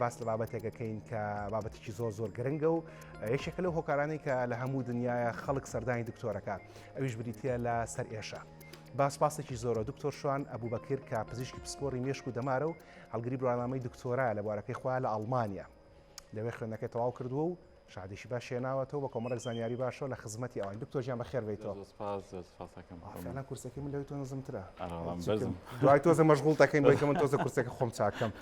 باس لە بابەتێک ئەکەین کە بابەتێکی زۆر زۆر گرنگە و یەکێکە لەو هۆکارانەی کە لە هەموو دنیاە خەڵک سەردانی دکتۆرەکە ئەویش بریتە لە سەر ئێشە. باس پاسێکی زۆرە دکتۆر شوان ئەبوو بەکر کە پزیشکی پسپۆری مێشک و دەمارە و هەڵگری بڕوانامەی دکتۆرا لە بوارەکەی خۆیان لە ئەڵمانیا لەوێ خوێندنەکەی تەواو کردووە و شادیشی باش هێناوەتەوە بە کۆمەڵێک زانیاری باشەوە لە خزمەتی ئەوان دکتۆر گیان بەخێر بێیتەوە. زۆر سپاس زۆر سپاسەکەم. فعلا کورسەکەی من لەوەی تۆ نزمترە. ئەرەڵام بەرزم. دوای تۆزە مەشغوڵ دەکەین بۆی کە من تۆزە کورسەکە خۆم چاکەم.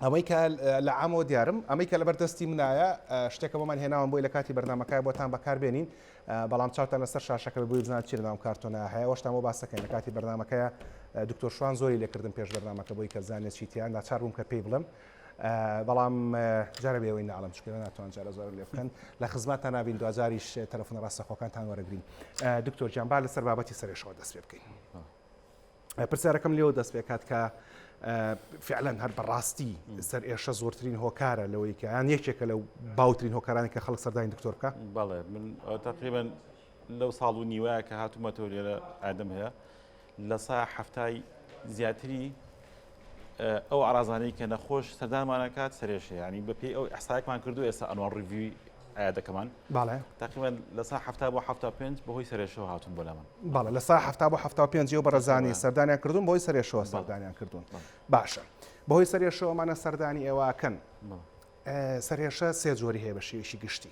ئەمەی کە لە عامەوە دیارم ئەمەی کە لەبەر دەستی منایە شتێکە بۆمان هێناوم بۆی لە کاتی بەرنامەکە بۆتان بەکاربێنین بەڵام چاوتان لەسەر شاشەکە بۆی بزان چی لەناو کارتۆنە هەیە ئەوەشتان بۆ باسەکەین لە کاتی بەرنامەکەیە دکتۆر شوان زۆری لێکردم پێش بەرنامەکە بۆی کە بزانێت چی تیان ناچار بووم کە پێی بڵێم بەڵام جارە بێەوەی ناڵم چکە ناتوان جارە زۆر لێ بکەن لە خزمەتان نابین دوجاریش تەلەفۆنە ڕاستەخۆکانتان وەرەگرین دکتۆر گیان با لەسەر بابەتی سەرێشەوە دەست پێ بکەین پرسیارەکەم لێەوە دەست پێکات کە فعلەن هەر بەڕاستی سەر ئێشە زۆرترین هۆکارە لەوەی کە یان یەکێکە لەو باوترین هۆکارانی کە خەڵک سەردانی دکتۆر بکە بەڵێ من تقریبا لەو ساڵ و نیوە کە هاتوومەتەوە لێرە ئادەم هەیە لە سا حەفتای زیاتری ئەو ئارازانەی کە نەخۆش سەردانمانەکات سەرێشە ینی بەپی ئەو ئەحسایەکمان کردو ئێستا annual review ی عیادەکەمان بەڵێ تقریبا لە سا حەفتا بۆ حەفتا پێنج بەهۆی سەرێشەوە هاتون بۆ لامان. بەڵێ لە سا حەفتا بۆ حەفتا و پێنج ئەو بەڕێزانی سەردانیان کردوون بەهۆی سەرێشەوە سەردانیان کردوون باشە بەهۆی سەرێشەوە ئەمانە سەردانی ئێوە ئەکەن سەرێشە سێ جۆری هەیە بە شێوەیەکی گشتی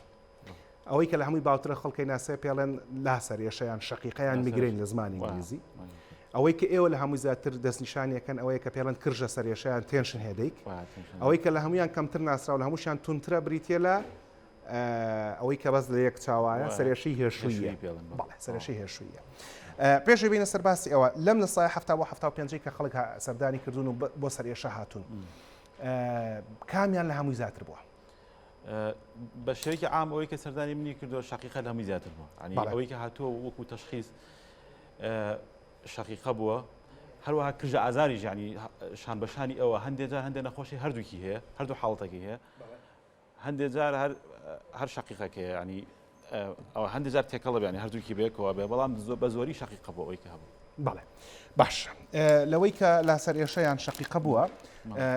ئەوەی کە لە هەمووی باوترە خەڵکی ناسێ پێڵێن لا سەرێشە یان شەقیقە یان migraine لە زمانی ئینگلیزی ئەوەی کە ئێوە لە هەمووی زیاتر دەستنیشانیەکەن ئەوەیە کە پێڵەن کرژە سەرێشەیان tension headache ئەوەی کە لە هەمویان کەمتر ناسراو لە هەمووشیان تونترە بریتە لە ئەوەی کە بەس لە یەک چاوایە سەرێشەی هێشوویە بەڵێ سەرێشەی هێشوویە پێش بینە سەر باسی ئەوە لەم لە سای هەفتا بۆ هەفتا و پێنجەی کە خەڵک سەردانی کردوون و بۆ سەرێشە هاتوون کامیان لە هەمووی زیاتر بووە بە شێوەیەکی عام ئەوەی کە سەردانی منی کردووە شەقیقە لە هەمووی زیاتر بووە ئەوەی کە هاتووە وەکو تەشخیص شەقیقە بووە هەروەها کرژە ئازاری ژانی شان بەشانی ئەوە هەندێک جار هەندێک نەخۆشی هەردووکی هەیە هەردوو حاڵەتەکەی هەیە هەندێک جار هەر هەر شەقیقەکەیە ینی ئەوە هەندێک جار تێکەڵە بیانی هەردووکی بێکەوە بێ بەڵام بە زۆری شەقیقە بۆ ئەوەی کە هەبوو. بەڵێ باش لەوەی کە لاسەر ئێشە یان شەقیقە بووە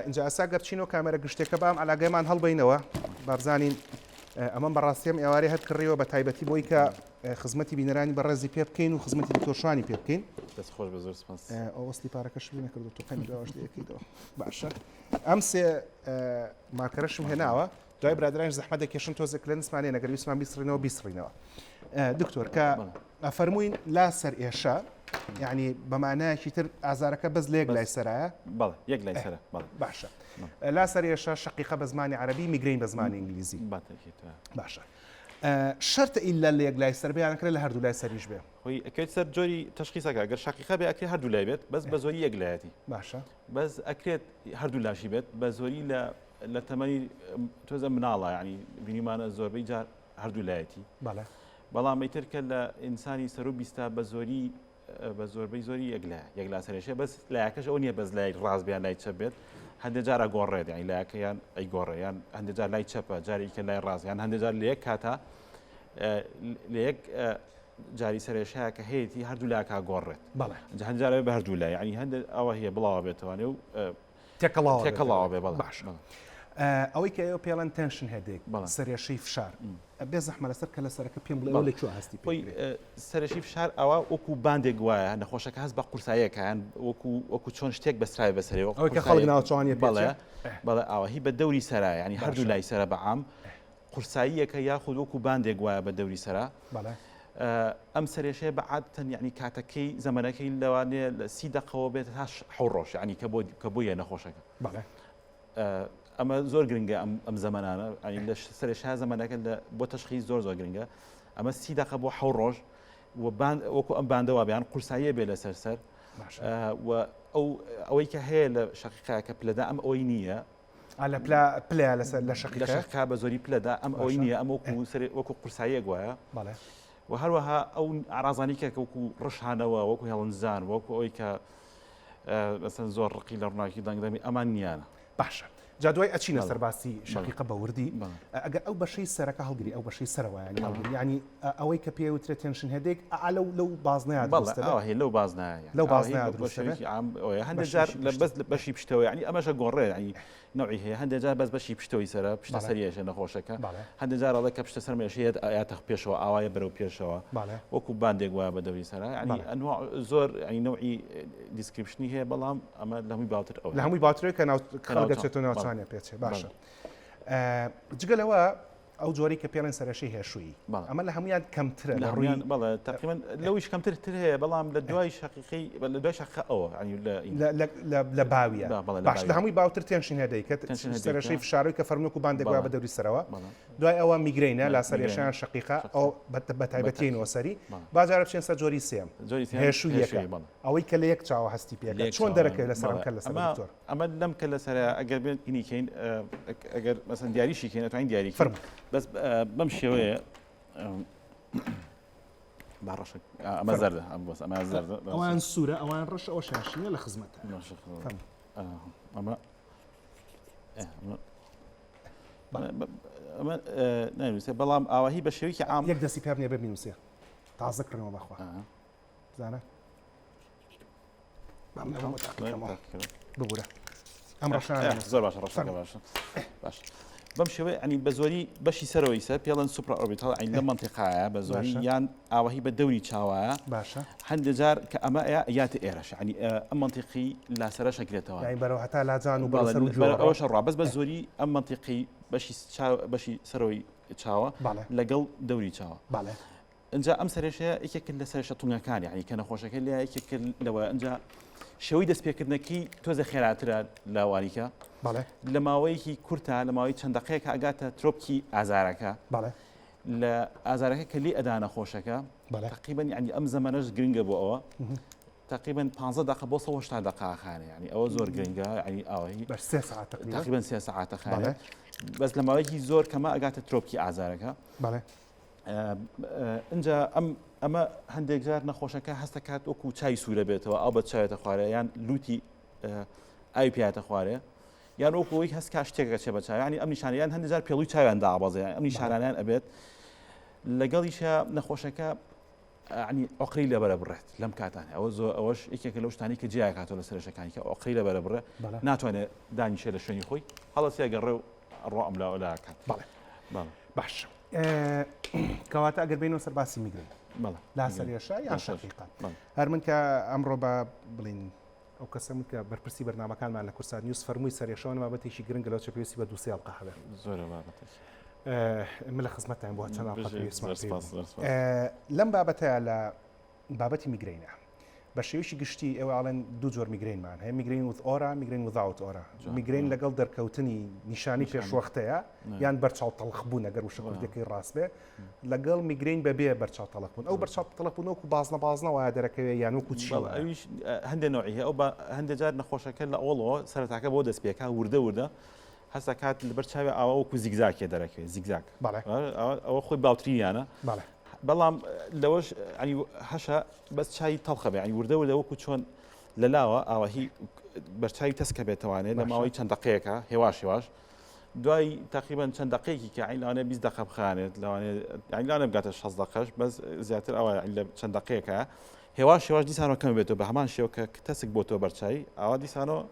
اینجا ئەسا گەر چینۆ کامێرە گشتێکە بام علاگەمان هەڵبینەوە بابزانین ئەمەم بەڕاستیم ئێوارێ هەر کڕیوە بە تایبەتی بۆی کە خزمەتی بینەرانی بەڕێزی پێ بکەین و خزمەتی دکتۆر شوانی پێ بکەین دەست خۆش بە زۆر سپاس ئەوەستی پارەکەش نەکردو تو قەنی داواش لەکەیتەوە باشە ئەم سێ مارکەرەشم هێناوە دوای برادرانیش زەحمەت دەکێشن تۆزێک لە نسمان لێ نەگەر ویستمان بیسڕینەوە بیسڕینەوە دکتۆر کە ئەفەرمووین لا سەر ئێشە یعنی بە مانایەکی تر ئازارەکە بەس لە یەک لای سەرایە بەڵێ یەک لای سەرە باشە لا سەر ئێشە شەقیقە بە زمانی عەرەبی migraine بە زمانی ئینگلیزی باشە شەرتە ئیلا لە یەک لای سەر بیان کرێت لە هەردوو لای سەریش بێ خۆی ئەکرێت سەر جۆری تەشخیصەکە گەر شەقیقە بێ ئەکرێت هەردوو لای بێت بەس بە زۆری یەک لایەتی باشە بەس ئەکرێت هەردوو لاشی بێت بە زۆری لە لە تەمەنی تۆزە مناڵە ینی بینیمانە زۆربەی جار هەردوو لایەتی بەڵێ بەڵام ئیتر کە لە ئینسانی سەرو بیستا بە زۆری بە زۆربەی زۆری یەک لە یەک لا سەرێشێ بەس لایەکەش ئەو نییە بەس لای ڕاست بیان لای چەپ بێت هەندێک جارە گۆڕێت یانی لایەکەیان ئەی گۆڕێ یان هەندێک جار لای چەپە جارێکە لای ڕاست یان هەندێک جار لە یەک کاتا لە یەک جاری سەرێشەیە کە هەیەی هەردوو لاکە گۆڕێت بەڵێ هەندێک جار بە هەردوو لای یانی هەندێک ئەوە هەیە بڵاوە بێتوانێ و تێکەڵاوە تێکەڵاوە بێ بەڵێ باشە ئەوەی کە ئێوە پێڵەن tension headache سەرێشەی فشار بێ زەحمە لەسەر کە لەسەرەکە پێم بڵێ لە کوێ هەستی خۆی سەرێشی فشار ئەوە وەکو باندێک وایە نەخۆشەکە هەست بە قورساییەکان وەکو وەکو چۆن شتێک بەسراوی بەسەرەوە ئەوەی کە خەڵک ناوچوانیە بەڵێ بەڵێ ئاوە هی بە دەوری سەرا ینی هەردوو لای سەرە بە عام قورساییەکە یاخود وەکو باندێک وایە بە دەوری سەرا ئەم سەرێشەیە بە عادەتەن یعنی کاتەکەی زەمەنەکەی لەوانەیە لە سی دەقەوە بێت تا حەو ڕۆژ یعنی کە بۆ کە بۆیە نەخۆشەکە ئەمە زۆر گرنگە ئەم زەمەنانە ئەنی لە سەرێشا زەمەنەکە لە بۆ تەشخیص زۆر زۆر گرنگە ئەمە سی دەقە بۆ حەو ڕۆژ و وەکو ئەم باندەوە بیان قورساییە بێ لەسەر سەر و ئەو ئەوەی کە هەیە لە شەقیقە کە پلەدا ئەم ئەوەی نییە لە پلە پلەیە لەسەر لە شەقیقە؟ لە شەقیقە بە زۆری پلەدا ئەم ئەوەی نییە ئەم وەکو سەر وەکو قورساییەک وایە بەڵێ و هەروەها ئەو ئارازانی کە وەکو ڕشانەوە وەکو هێڵنجدان وەکو ئەوەی کە مەسەن زۆر ڕقی لە ڕووناکی دەنگدەمی ئەمان نییانە باشە. جا دوای ئەچینە سەر باسی شەقیقە بە وردی ئەگەر ئەو بەشەی سەرەکە هەڵگری ئەو بەشەی سەرەوە یانی هەڵگری یانی ئەوەی کە پێ وترێت tension headache ئا لەو لەو بازنەیە دروست دەبێت؟ بەڵێ لەو بازنەیە لەو بازنەیە دروست دەبێت هەندێک جار لە بەس بەشی پشتەوە یانی ئەمەشە گۆڕێ یانی نەوعی هەیە هەندێک جار بەس بەشی پشتەوەی سەرە پشتە سەری ئێشە نەخۆشەکە هەندێک جار ئەڵێ کە پشتە سەرم ئێشەیە ئایاتە پێشەوە ئاوایە بەرەو پێشەوە وەکو باندێک وایە بە دەوری سەرە یانی ئەنوا زۆر یانی نەوعی description ی هەیە بەڵام ئەمە لە هەمووی باوتر ئەوە لە هەمووی باوترە کە ناو خەڵک دەچێتەوە ناوچانە پێچێ باشە جگە لەوە ئەو جۆرەی کە پێڵێن سەرەشەی هێشوویی ئەمە لە هەمویان کەمترە لە ڕووی بەڵێ تقریبا لەویش کەمتر تر هەیە بەڵام لە دوای شەقیقەی لە دوای شەقیقە ئەوە لە باویە باش لە هەمووی باوتر tension headache ە سەرەشەی فشارەوەی کە فەرمووک و باندێک وایە بە دەوری سەرەوە دوای ئەوە migraine ە لا سەرێشیان شەقیقە ئەو بە تایبەتی نۆسەری با جارە بچێن سەر جۆری سێم هێشوویەکە ئەوەی کە لە یەک چاوە هەستی پێ چۆن دەرەکەوێت لەسەر ئەم کەللەسەرە دکتۆر؟ ئەمە لەم کەللەسەرە ئەگەر بێن ئینی کەین ئەگەر مەسەن دیاریشی کەین ئەتوانین دیاری فەرموو بەس بەم شێوەیە با ڕەشە ئەمە زەردە ئەم بەس ئەمە زەردە ئەوان سوورە ئەوان ڕەش ئەوە شاشینە لە خزمەتە ئەمە ئەمە ناویستە بەڵام ئاواهی بە شێوەیەکی عام یەک دەستی پێ بنێ ببینوسێ تازە کڕیمە بەخوا زانە ببورە ئەم ڕەشانە زۆر باشە ڕەشەکە باشە باش بەم شێوەیە ئەنی بە زۆری بەشی سەرەوەی سەر پێڵەن supraorbital عین لە منتیقایە بە زۆری یان ئاوەهی بە دەوری چاوایە باشە هەندێک جار کە ئەمە یاتە ئێرەش ینی ئەم منتیقی لاسەرە شەکرێتەوە یانی بەرەو هەتا لاجان و بەرەو سەر و گوێ ئەوەش ڕا بەس بە زۆری ئەم منتیقی بەشی بەشی سەرەوەی چاوە لەگەڵ دەوری چاوە ئنجا ئەم سەرێشەیە یەکێکن لە سەرێشە تونگەکان یعنی کە نەخۆشەکە لە یەکێکن لەوە ئنجا شێوەی دەستپێکردنەکەی تۆزە خێراترە لە واریکە لە ماوەیەکی کورتە لە ماوەی چەند دقەیەک ئاگاتە ترۆپکی ئازارەکە لە ئازارەکە کە لی ئەدا نەخۆشەکە تقریبا یعنی ئەم زەمەنەش گرنگە بۆ ئەوە تقریبا 15 دقە بۆ 180 دقە خانە یعنی ئەوە زۆر گرنگە یعنی ئەوەی بەر سێ ساعت تقریبا سێ ساعتە خانە بەس لە ماوەیەکی زۆر کەمە ئەگاتە ترۆپکی ئازارەکە ئینجا ئەم ئەمە هەندێک جار نەخۆشەکە هەستەکات وەکو چای سوورە بێتەوە ئەو بە چاوێتە خوارێ یان لوتی ئاوی پیاتە خوارێ یان وەکو ئەوەی هەست کا شتێک ئەچێ بە چاویانی ئەم نیشانەیان هەندێک جار پێڵوی چاویان دابەزێ ئەم نیشانانیان ئەبێت لەگەڵیشە نەخۆشەکە ینی ئۆقری لەبەرە بڕێت لەم کاتان ئەوە زۆر ئەوەش یەکێکە لەو شتانی کە جیاکاتەوە لە سەرشەکانی کە ئۆقری لەبەرە بڕێ ناتوانێت دانیشێ لە شوێنی خۆی هەڵەسێ گەڕێ و ڕۆ ئەم لاوە لاکات بەڵێ باش کەواتە ئەگەر بینەوە سەر باسی migraine لا سەرێشە یان شەقیقە هەر من کە ئەمڕۆ بە بڵین ئەو کەسە من کە بەرپرسی بەرنمەکانمان لە کوردسات نیوز فەرمووی سەرێشەوە بابەتێکی گرنگە لەو چە پێویستی بە دوو سێ ئەڵقە هەبێت زۆر بابەتێک من لە خزمەتتان بۆ چەند ئەڵقە پێویستمان لەم بابەتەیە لە بابەتی migraine ە بە شێوەیەکی گشتی ئێوە ئەڵێن دوو جۆر migraine مان هەیە migraine with aura migraine without aura migraine لەگەڵ دەرکەوتنی نیشانی پێشوەختەیە یان بەرچاو تەڵخ بوون ئەگەر وشە کوردەکەی ڕاست بێ لەگەڵ migraine بەبێ بەرچاو تەڵخ بوون ئەو بەرچاو تەڵخ بوون وەکو بازنە بازنە وایە دەرەکەوێ یان وەکو چی ئەویش هەندێک نوعی هەیە ئەو هەندێک جار نەخۆشەکە لە ئەوڵەوە سەرەتاکە بۆ دەست پێکا وردە وردە هەستەکات لەبەر چاوی ئاوا وەکو زیگزاکێ دەرەکەوێت زیگزاک ئەوە خۆی باوترینیانە بەڵام لەوەش ینی هەشە بەس چای تەڵخە بێ ینی وردە وردە وەکو چۆن لە لاوە ئاواهی بەرچوی تەسکە بێتوانێت لە ماوەی چەند دقەیەەکە هێواش هێواش دوای تقریبا چەند دقەیەکی کە عین لەوانەیە 20 دقە بخانێت لەوانەیە عین لەوانەیە بگاتە 60 دقەش بەس زیاتر ئەوە لە چەند دقەیەکە هێواش هێواش دیسانەوە کەم بێتەوە بە هەمان شێوە کە تەسک بۆ تۆ بەرچوی ئاوا دیسانەوە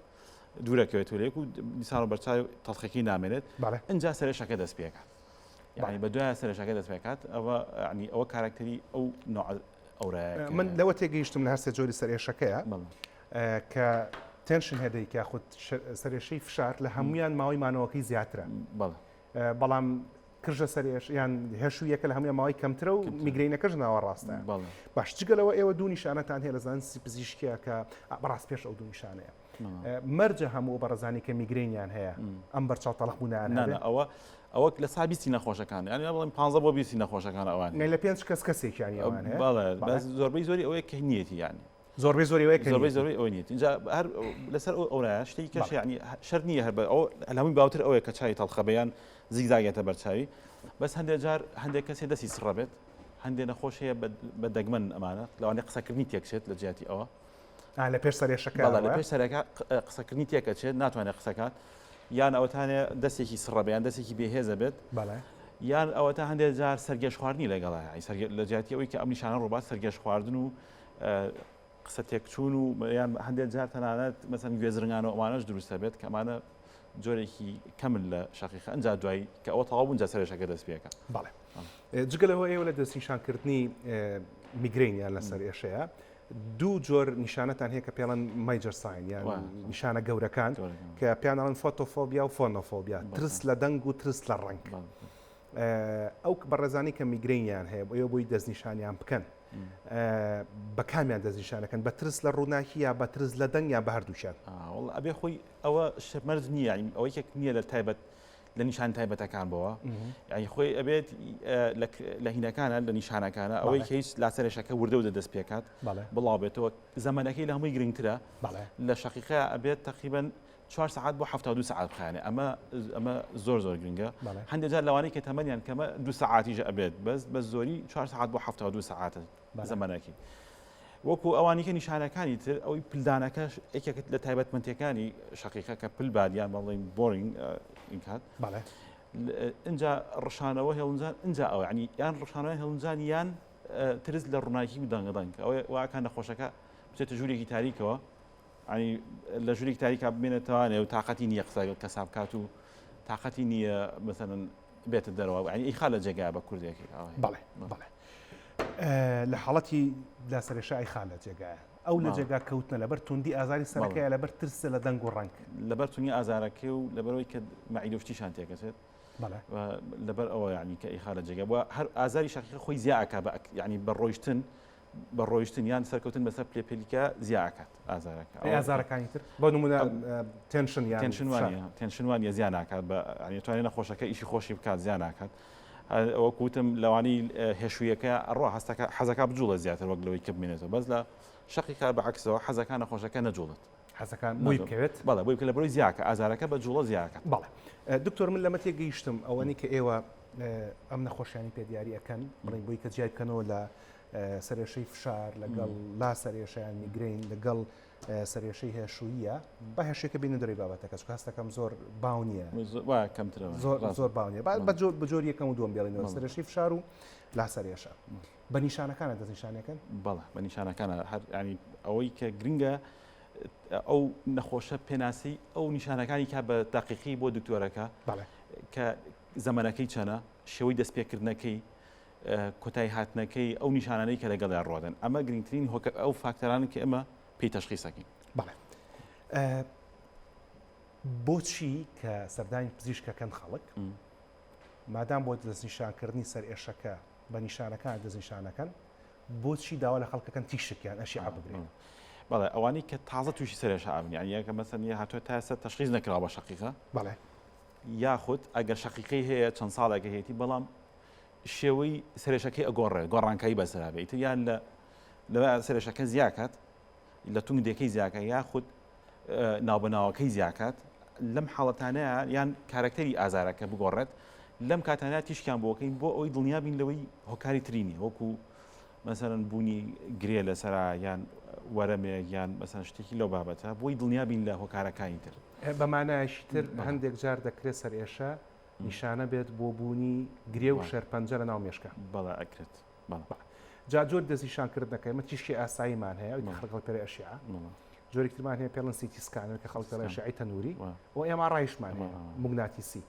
دوورەکەوێت و لێک و دیسانەوە بەرچوی تەڵخەکەی نامێنێت ئینجا سەرێشەکە دەست پێکات یعنی بە دوای سەرێشەکە دەست پێکات ئەوە ینی ئەوە کاراکتەری ئەو نوع ئەورایە من لەوە تێگەیشتم لە هەرسێ جۆری سەرێشەکەیە کە tension headache یاخود سەرێشەی فشار لە هەمویان ماوەی مانەوەکەی زیاترە بەڵام کرژە سەرێش یان هێشوویەکە لە هەموویان ماوەی کەمترە و migraine ەکەش ناوەڕاستە باش جگە لەوە ئێوە دوو نیشانەتان هەیە لە زانستی پزیشکیە کە بەڕاست پێش ئەو دوو نیشانەیە مەرجە هەموو بەڕێزانی کە migraine یان هەیە ئەم بەرچاو تەڵخ بوونیان ئەوە ئەوە لە سا بیستی نەخۆشەکان یان بڵێم پ بۆ بیستی نەخۆشەکان ئەوان لە پێنج کەس کەسێکیان بەڵێ زۆربەی زۆری ئەوەیە کە نیەتی یانی زۆربەی زۆری ئەوەیە کە زۆربەی زۆری ئەوەی نییە اینجا هەر لەسەر ئەو ئەورایە شتێکی کەش یعنی شەرت نییە هەر بە ئەو لە هەمووی باوتر ئەوەیە کە چای تەڵخە بێ یان زیگزاگێتە بەرچاوی بەس هەندێک جار هەندێک کەسێ دەستی سڕە بێت هەندێک نەخۆش هەیە بە دەگمەن ئەمانە لەوانەیە قسەکردنی تێکچێت لە جیاتی ئەوە لە پێش سەرێشەکە لە پێش سەرەکە قسەکردنی تێکەچێت ناتوانێت قسەکات. یان ئەوەتانێ دەستێکی سڕە بێ یان دەستێکی بێهێزە بێت یان ئەوەتا هەندێک جار سەرگێژ خواردنی لەگەڵە لە جیاتی ئەوەی کە ئەم نیشانە ڕووبات سەرگێژ خواردن و قسە تێکچوون و یان هەندێک جار تەنانەت مەسەن گوێزرنگان و ئەمانەش دروستە بێت کە ئەمانە جۆرێکی کەمن لە شەقیقە ئەنجا دوایی کە ئەوە تەواو بوون جا سەرێشەکە دەست پێکە. بەڵێ جگە لەوە ئێوە لە دەستنیشانکردنی میگرین یان لەسەر ئێشەیە دوو جۆر نیشانەتان هەیە کە پێڵەن major sign یان نیشانە گەورەکان کە پیانەڵن photophobia و phonophobia ترس لە دەنگ و ترس لە ڕەنگ. ئەو بەڕێزانی کە میگرینیان هەیە بۆ ئێوە بۆی دەستنیشانیان بکەن بە کامیان دەستنیشانەکەن بە ترس لە ڕووناکی یا بە ترس لە دەنگ یان بە هەردووکیان؟ ئەبێ خۆی ئەوە مەرج نییە ئەوە یەکێک نییە لە تایبەت لە نیشان تایبەتەکان بەوە یعنی خۆی ئەبێت لە هینەکانە لە نیشانەکانە ئەوەی هیچ لاسەرێشەکە وردە و دەست پێکات بڵاو بێتەوە زەمەنەکەی لە هەمووی گرنگترە لە شەقیقە ئەبێت تقریبا چوار سەعات بۆ 72 سەعات بخایەنێ ئەمە ئەمە زۆر زۆر گرنگە هەندێک جار لەوانەیە کە تەمەنیان کەمە دو سەعاتیش ئەبێت بەس بە زۆری چوار سەعات بۆ 72 سەعاتە زەمەنەکەی وەکو ئەوانی کە نیشانەکانی تر ئەوەی پلدانەکەش یەکێک لە تایبەتمەندەکانی شەقیقە کە پل بادیان بەڵێن بۆرینگ ئینکات بەڵێ اینجا ڕشانەوە هێڵنجان اینجا ئەوە ینی یان ڕشانەوە هێڵنجان یان ترس لە ڕووناکی و دەنگە دەنگ ئەوەی واکان نەخۆشەکە بچێتە ژوورێکی تاریکەوە یانی لە ژوورێکی تاریکا بمێنێتەوانێ و تاقەتی نییە قسە لەگەڵ کەسا بکات و تاقەتی نییە مەسەلەن بێتە دەرەوە یانی ئیخا لە جێگا بە کوردێکی بەڵێ بەڵێ لە حاڵەتی لاسەرێشە ئەیخا لە جێگایە ئەو لە جێگا کەوتنە لەبەر توندی ئازاری سەرەکەیە لەبەر ترسە لە دەنگ و ڕەنگ لەبەر تونی ئازارەکەی و لەبەرەوەی کە مەعیدە و شتیشان تێکەچێت لەبەر ئەوە یعنی کە ئیخا لە جێگا بووە هەر ئازاری شەقیقە خۆی زیاکە بە یعنی بە ڕۆیشتن بە ڕۆیشتن یان سەرکەوتن بەسەر پلێپێلیکە زیا ئەکات ئازارەکە. ئەی ئازارەکانی تر بۆ نمونە tension یان tension وانە tension وانە زیا ناکات بە یانی توانێت نەخۆشەکە ئیشی خۆشی بکات زیا ناکات وەک وتم لەوانی هێشوویەکە ئەڕوا هەستەکە حەزەکە بجوڵە زیاتر وەک لەوەی کە بمێنێتەوە بەس لە شەقیقە بە عەکسەوە حەزەکە نەخۆشەکە نەجوڵێت حەزەکان بۆی بکەوێت بەڵێ بۆی بکە لە بەرەوەی زیاکە ئازارەکە بە جوڵە زیاکە بەڵێ دکتۆر من لەمە تێگەیشتم ئەوەنی کە ئێوە ئەم نەخۆشیانی پێ دیاری ئەکەن بڵین بۆی کە جیای بکەنەوە لە سەرێشەی فشار لەگەڵ لا سەرێشەیان میگرین لەگەڵ سەرێشەی هێشوویە با هێشێکە بینە دەری بابەتەکە چکە هەستەکەم زۆر باو نییە کەمتر زۆر باو نیە بە جۆر بە جۆر یەکەم و دووەم بێڵینەوە سەرێشەی فشار و لا سەرێشە بە نیشانەکانە دەستنیشانەکەن بەڵێ بە نیشانەکانە هەر ینی ئەوەی کە گرنگە ئەو نەخۆشە پێناسی ئەو نیشانەکانی کا بە دقیقی بۆ دکتۆرەکە کە زەمەنەکەی چەنە شێوەی دەستپێکردنەکەی کۆتایی هاتنەکەی ئەو نیشانانەی کە لەگەڵیان ڕوادەن ئەمە گرنگترین هۆکە ئەو فاکتەرانن کە ئێمە پێی تەشخیسەکەین. بەڵێ بۆچی کە سەردانی پزیشکەکەن خەڵک مادام بۆ دەستنیشانکردنی سەرئێشەکە بە نیشانەکان دەستنیشانەکەن بۆچی داوا لە خەڵکەکەن تیشکیان ئەشیعە بگرێت؟ بەڵێ ئەوانەی کە تازە تووشی سەرێشە ئەبن یانی یەکە مەسەن یە هاتووە تا ئێستا تەشخیص نەکراوە بە شەقیقە بەڵێ یاخود ئەگەر شەقیقەی هەیە چەند ساڵێکە هەیەی بەڵام شێوەی سەرێشەکەی ئەگۆڕێت گۆڕانکاری بەسەرا بێ ئیتر یان لە لە سەرێشەکە زیاکات لە تونگدێکەی زیاکە یاخود ناوبەناوەکەی زیاکات لەم حاڵەتانەیە یان کارەکتەری ئازارەکە بگۆڕێت لەم کاتانە تیشکیان بۆکەین بۆ ئەوەی دڵنیا بین لەوەی هۆکاری تری نیە وەکو مەسەرەن بوونی گرێ لەسەرا یان وەرەمێک یان مەسەن شتێکی لەو بابەتە بۆی دڵنیا بین لە هۆکارەکانی تر. بە مانایەکی تر هەندێک جار دەکرێت سەرئێشە نیشانە بێت بۆ بوونی گرێ و شێرپەنجە لە ناو مێشکا. بەڵێ ئەکرێت. بەڵێ. جا جۆری دەستنیشانکردنەکە ئێمە تیشکی ئاساییمان هەیە ئەوی کە خەڵک پێ ئەشیعە جۆرێکی ترمان هەیە پێڵن CT scan ەر کە خەڵک پێڵێ ئەشعەی تەنووری و MRI شمان هەیە موگناتیسی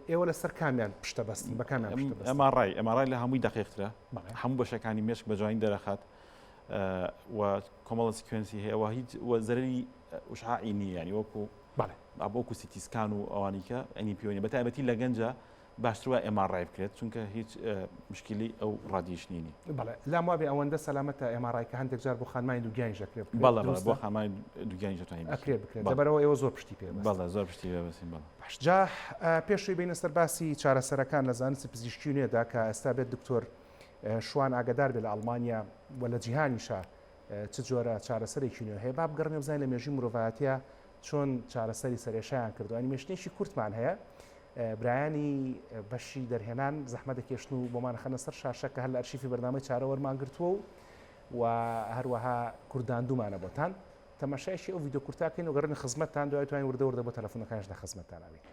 ئێوە لەسەر کامیان پشتە بەستن بە کامیان پشتە بەستن؟ MRI MRI لە هەمووی دەقیقترە هەموو بەشەکانی مێشک بە جوانی دەرەخات و کۆمەڵە sequence ی هەیە و هیچ و زەرەری ئوشعاعی نییە یانی وەکو بەڵێ وەکو CT scan و ئەوانی کە ئەنی پێوەنی بە تایبەتی لە گەنجە باشتر وایە MRI بکرێت چونکە هیچ مشکلی ئەو radiation ی نی. بەڵێ لام وابێ ئەوەندە سەلامەتە MRI کە هەندێک جار بۆ خانمانی دووگیانیش ئەکرێ بکرێت بەڵێ بەڵێ بۆ خانمانی دووگیانیش دەتوانین ئەکرێ بکرێت لەبەرئەوە ئێوە زۆر پشتی پێ بەستن. بەڵێ زۆر پشتی پێ بەستین بەڵێ. باش جا پێش ئەوەی بێینە سەر باسی چارەسەرەکان لە زانستی پزیشکی نوێدا کە ئێستا بێت دکتۆر شوان ئاگادار بێ لە ئەڵمانیا و لە جیهانیشا چ جۆرە چارەسەرێکی نوێ هەیە با بگەڕێنەوە بزانین لە مێژووی مرۆڤایەتیا چۆن چارەسەری سەرئێشەیان کردووە ئەنیمەیشنێکی کورتمان هەیە برایانی بەشی دەرهێنان زەحمەت دەکێشن و بۆمان خەنە سەر شاشە کە هەر لە ئەرشیفی بەرنامەی چارە وەرمان گرتووە و و هەروەها کورداندومانە بۆتان. تەماشایشی ئەو ڤیدیۆ کورتە کەین و گەڕێنە خزمەتتان دوای توانین وردە وردە بۆ تەلەفۆنەکانیش لە خزمەتتان ئەبین.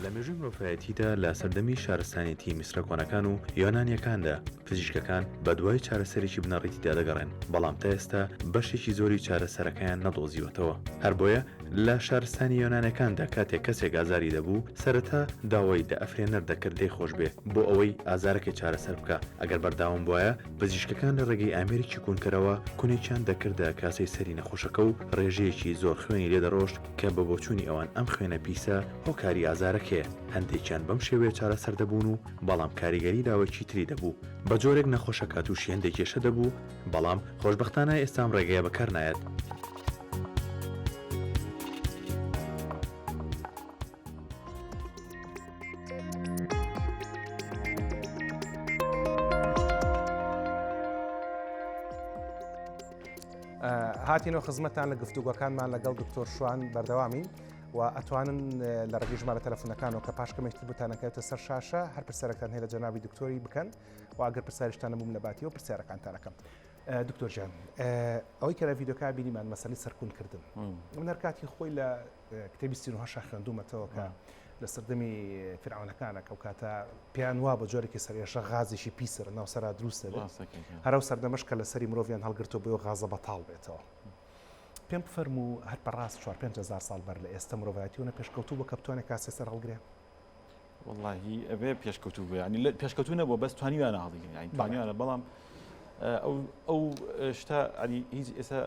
لە مێژووی مرۆڤایەتیدا لە سەردەمی شارستانێتی میسرە کۆنەکان و یۆنانیەکاندا پزیشکەکان بەدوای چارەسەرێکی بنەڕەتیدا دەگەڕێن، بەڵام تا ئێستا بەشێکی زۆری چارەسەرەکەیان نەدۆزیوەتەوە. هەر بۆیە لە شارستانی یۆنانەکاندا کاتێک کەسێک ئازاری دەبوو سەرەتا داوای لە ئەفرێنەر دەکرد لێی خۆشبێ بۆ ئەوەی ئازارەکەی چارەسەر بکا، ئەگەر بەرداوام بوایە پزیشکەکان لە ڕێگەی ئامێرێکی کونکەرەوە کونێکیان دەکردە کاسەی سەری نەخۆشەکە و ڕێژەیەکی زۆر خوێنی لێ دەڕۆشت کە بە بۆچوونی ئەوان ئەم خوێنە پیسە هۆکاری ئازارەکەیە، هەندێکیان بەم شێوەیە چارەسەر دەبوون و بەڵام کاریگەری لاوەکی تری دەبوو بە جۆرێک نەخۆشەکە تووشی هەندێک کێشە دەبوو، بەڵام خۆشبەختانە ئێستا ئەم ڕێگەیە بەکار نایەت. هاتینەوە خزمەتتان لە گفتوگۆکانمان لەگەڵ دکتۆر شوان بەردەوامین و ئەتوانن لە ڕێگەی ژمارە تەلەفۆنەکانەوە کە پاش کەمێکتر بتانەکەوێتە سەر شاشە هەر پرسیارەکان هەیە لە جەنابی دکتۆری بکەن و ئەگەر پرسیارشتان نەبووم لە باتیەوە پرسیارەکانتان ئەکەم دکتۆر جان ئەوەی کە لە ڤیدۆکە بینیمان مەسەلی سەرکونکردن من هەر کاتی خۆی لە کتێبی سینوهەشا خوێندومەتەوە کە لە سەردەمی فرعونەکانە کە کاتە پێیان وا بە جۆرێکی سەرێشە غازێکی پیسە لە ناو سەرا دروست دەبێت هەرو سەردەمەش کە لەسەری مرۆڤیان هەڵگرتو بۆ غازە بەتاڵ بێتەوە پێم بفەرموو هەر بەڕاست 4 هزار ساڵ بەر لە ئێستا مرۆڤایەتیونە پێشکەوتوو بە کە بتوانێت کاسێ سەر هەڵگرێ وەڵاهی ئەبێ پێشکەوتوو بێ ینی پێشکەوتوو نەبووە بەس توانیویانە هەڵیگرن ینی توانیویانە بەڵام ئەو ئەو شتە ینی هیچ ئێستا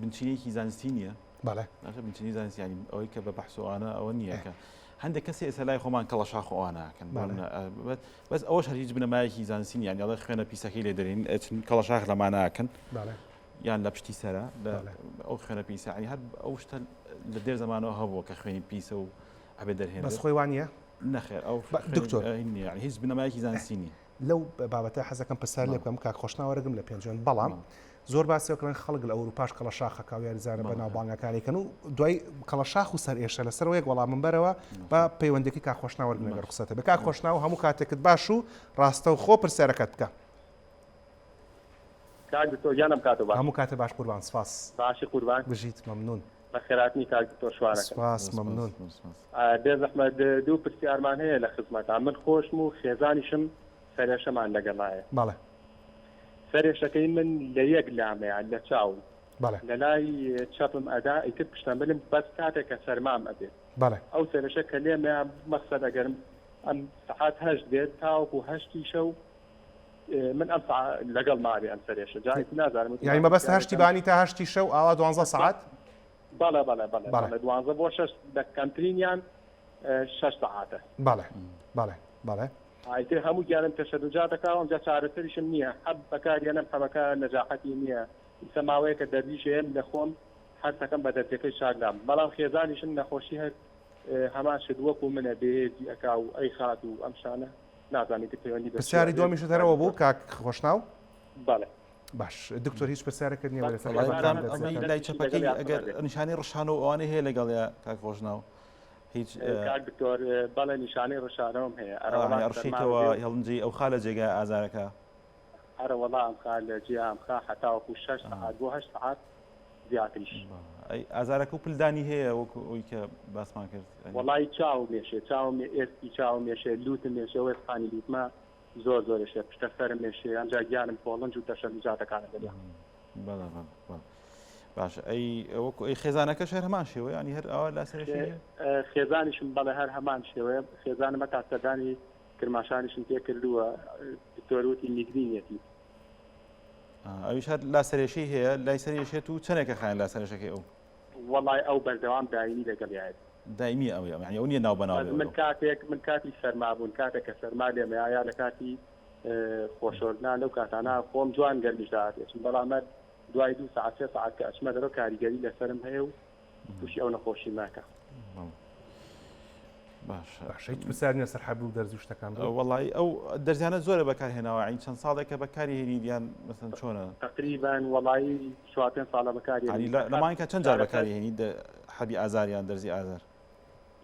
بنچینەیەکی زانستی نییە بەڵێ بنچینی زانستی ینی ئەوەی کە بە بەحسۆوانە ئەوە نییە کە هەندێک کەسی ئێستا لای خۆمان کەڵە شاخ ئەوانەکەن بەس ئەوەش هەر هیچ بنەمایەکی زانستی نییە یاڵێ خوێنە پیسەکەی لێ دەرین کەڵە شاخ لەماناکەن یان لە پشتی سەرە ئەو خوێنە پیسە هەر ئەو شتە لە دێر زمانەوە هەبووە کە خوێنی پیسە و ئەبێ دەرهێنرێت. بەس خۆی وا نییە؟ نەخێر ئەو دکتۆر نییە هیچ بنەمایەکی زانستی نییە. لەو بابەتە حەزەکەم پرسیار لێ بکەم کاک خۆشناو وەرەگرم لە پێنجوێن بەڵام زۆر باسی کردن خەڵک لە ئەوروپاش کەڵە شاخەکە و یاریزانە بە ناوبانگەکانی کەن و دوای کەڵە شاخ و سەر ئێشە لەسەرەوە یەک وەڵامم بەرەوە بە پەیوەندەکەی کاک خۆشناو وەرگرم لەگەڵ ڕوخسەتە بێ کاک خۆشناو هەموو کاتێکت باش و ڕاستەوخۆ پرسیارەکەت بکە. کاک دکتۆر گیان ئەم کاتە باش. هەموو کاتێ باش قوربان سپاس. باشی قوربان. بژیت مەمنون. بەخێراتنی کاک دکتۆر شوانەکەم. سپاس مەمنون. بێ زەحمەت دوو پرسیارمان هەیە لە خزمەتا من خۆشم و خێزانیشم سەرێشەمان لەگەڵایە. بەڵێ. سەرێشەکەی من لە یەک لامەیە لە چاوم. بەڵێ. لە لای چەپم ئەدا ئیتر پشتەملم بەس کاتێک کە سەرمام ئەبێت. بەڵێ. ئەو سەرێشە کە لێمەیە مەخسەد ئەگەر ئەم سەعات هەشت بێت تاوەکو هەشتی شەو من ئەم لەگەڵ مابێ ئەم سەرێشە جا نازانم یانی مەبەست هەشتی بانی تا هەشتی شەو ئاوا دوانزە سەعات بەڵێ بەڵێ بەڵێ بەڵێ دوانزە بۆ شەش لە کەمترینیان شەش سەعاتە بەڵێ بەڵێ بەڵێ ئیتر هەموو گیانم تەشەنوجات دەکا و ئەمجا چارەسەریشم نییە حەب بەکاریەنەم حەبەکە نەجاحەتی نییە ئیسە ماوەیەکە دەردیش هەیەم لە خۆم هەستەکەم بە دەردەکەی چاک نابم بەڵام خێزانیشم نەخۆشی هەر هەمان شت وەکو منە بێهێزی ئەکا و ئەیخات و ئەم شانە نازانم ئیتر پەیوەندی بە پرسیاری چیوە دووەمیشت هەر ئەوە بوو کاک خۆشناو؟ بەڵێ. باش دکتۆر هیچ پرسیارێکت نییە وەرە سەر وەڵای حەزەکان برام دەست ئەمەی دەکەن. لای چەپەکەی ئەگەر نیشانەی ڕشانەوە ئەوانەی هەیە لەگەڵیا کاک خۆشناو هیچ کاک دکتۆر بەڵێ نیشانەی ڕشانەوەم هەیە ئەرە وەڵا سەرما ڕشیتەوە بێ و هێڵنجی ئەو خا لە جێگای ئازارەکە ئەرە وەڵا ئەم خا لە جێ ئەم خا حەتاوەکو شەش سەعات بۆ هەشت سەعات زیاتریش. ئەی ئازارەکە و پلدانی هەیە وەکو ئەوی کە باسمان کرد؟ وەڵایی چاوم ئێشێ چاوم ئێسکی چاوم ئێشێ لوتم ئێشێ ئەو ئێسقانی لوتمە زۆر زۆر ئێشێ پشتە سەرم ئێشێ ئەمجا گیانم پۆڵنج و تەشەنوجاتەکانە دەبێ. بەڵێ بەڵێ بەڵێ باشە ئەی وەکو ئەی خێزانەکەش هەر هەمان شێوە ینی هەر ئەوە لا سەرێشی هەیە؟ خێزانیشم بەڵێ هەر هەمان شێوەیە خێزانم هەتا سەردانی کرماشانیشم پێ کردووە دکتۆر وتی میگرینیەتی. ئەویش هەر لا سەرێشەی هەیە لای سەرێشێت و چەندێکە خایەن لا سەرێشەکەی ئەو؟ وەڵای ئەو بەردەوام دایمی لەگەڵیایەتی. دایمی ئەو یانی ئەو نییە ناو بەناو بەس من کاتێک من کاتی سەرما بوون کاتێک کە سەرما لێمەیا یا لە کاتی خۆشۆردنا لەو کاتانە خۆم جوان گەرمیش دائەپێچم بەڵام هەر دوای دوو سەعات سێ سەعات کە ئەچمە دەرەوە کاریگەری لەسەرم هەیە و تووشی ئەو نەخۆشی ماکە. باشە باشە هیچ پرسیار نییە سەر حەب و دەرزی و شتەکان بوو؟ وەڵی ئەو دەرزیانە زۆرە بەکارهێناوە عین چەند ساڵێکە بەکاری هێنیت یان مەسەن چۆنە؟ تقریبا وەڵی چوار پێنج ساڵە بەکاری یعنی هێنم. لە مانگا چەند جار چارەسەر بەکاری هێنیت حەبی ئازار یان دەرزی ئازار؟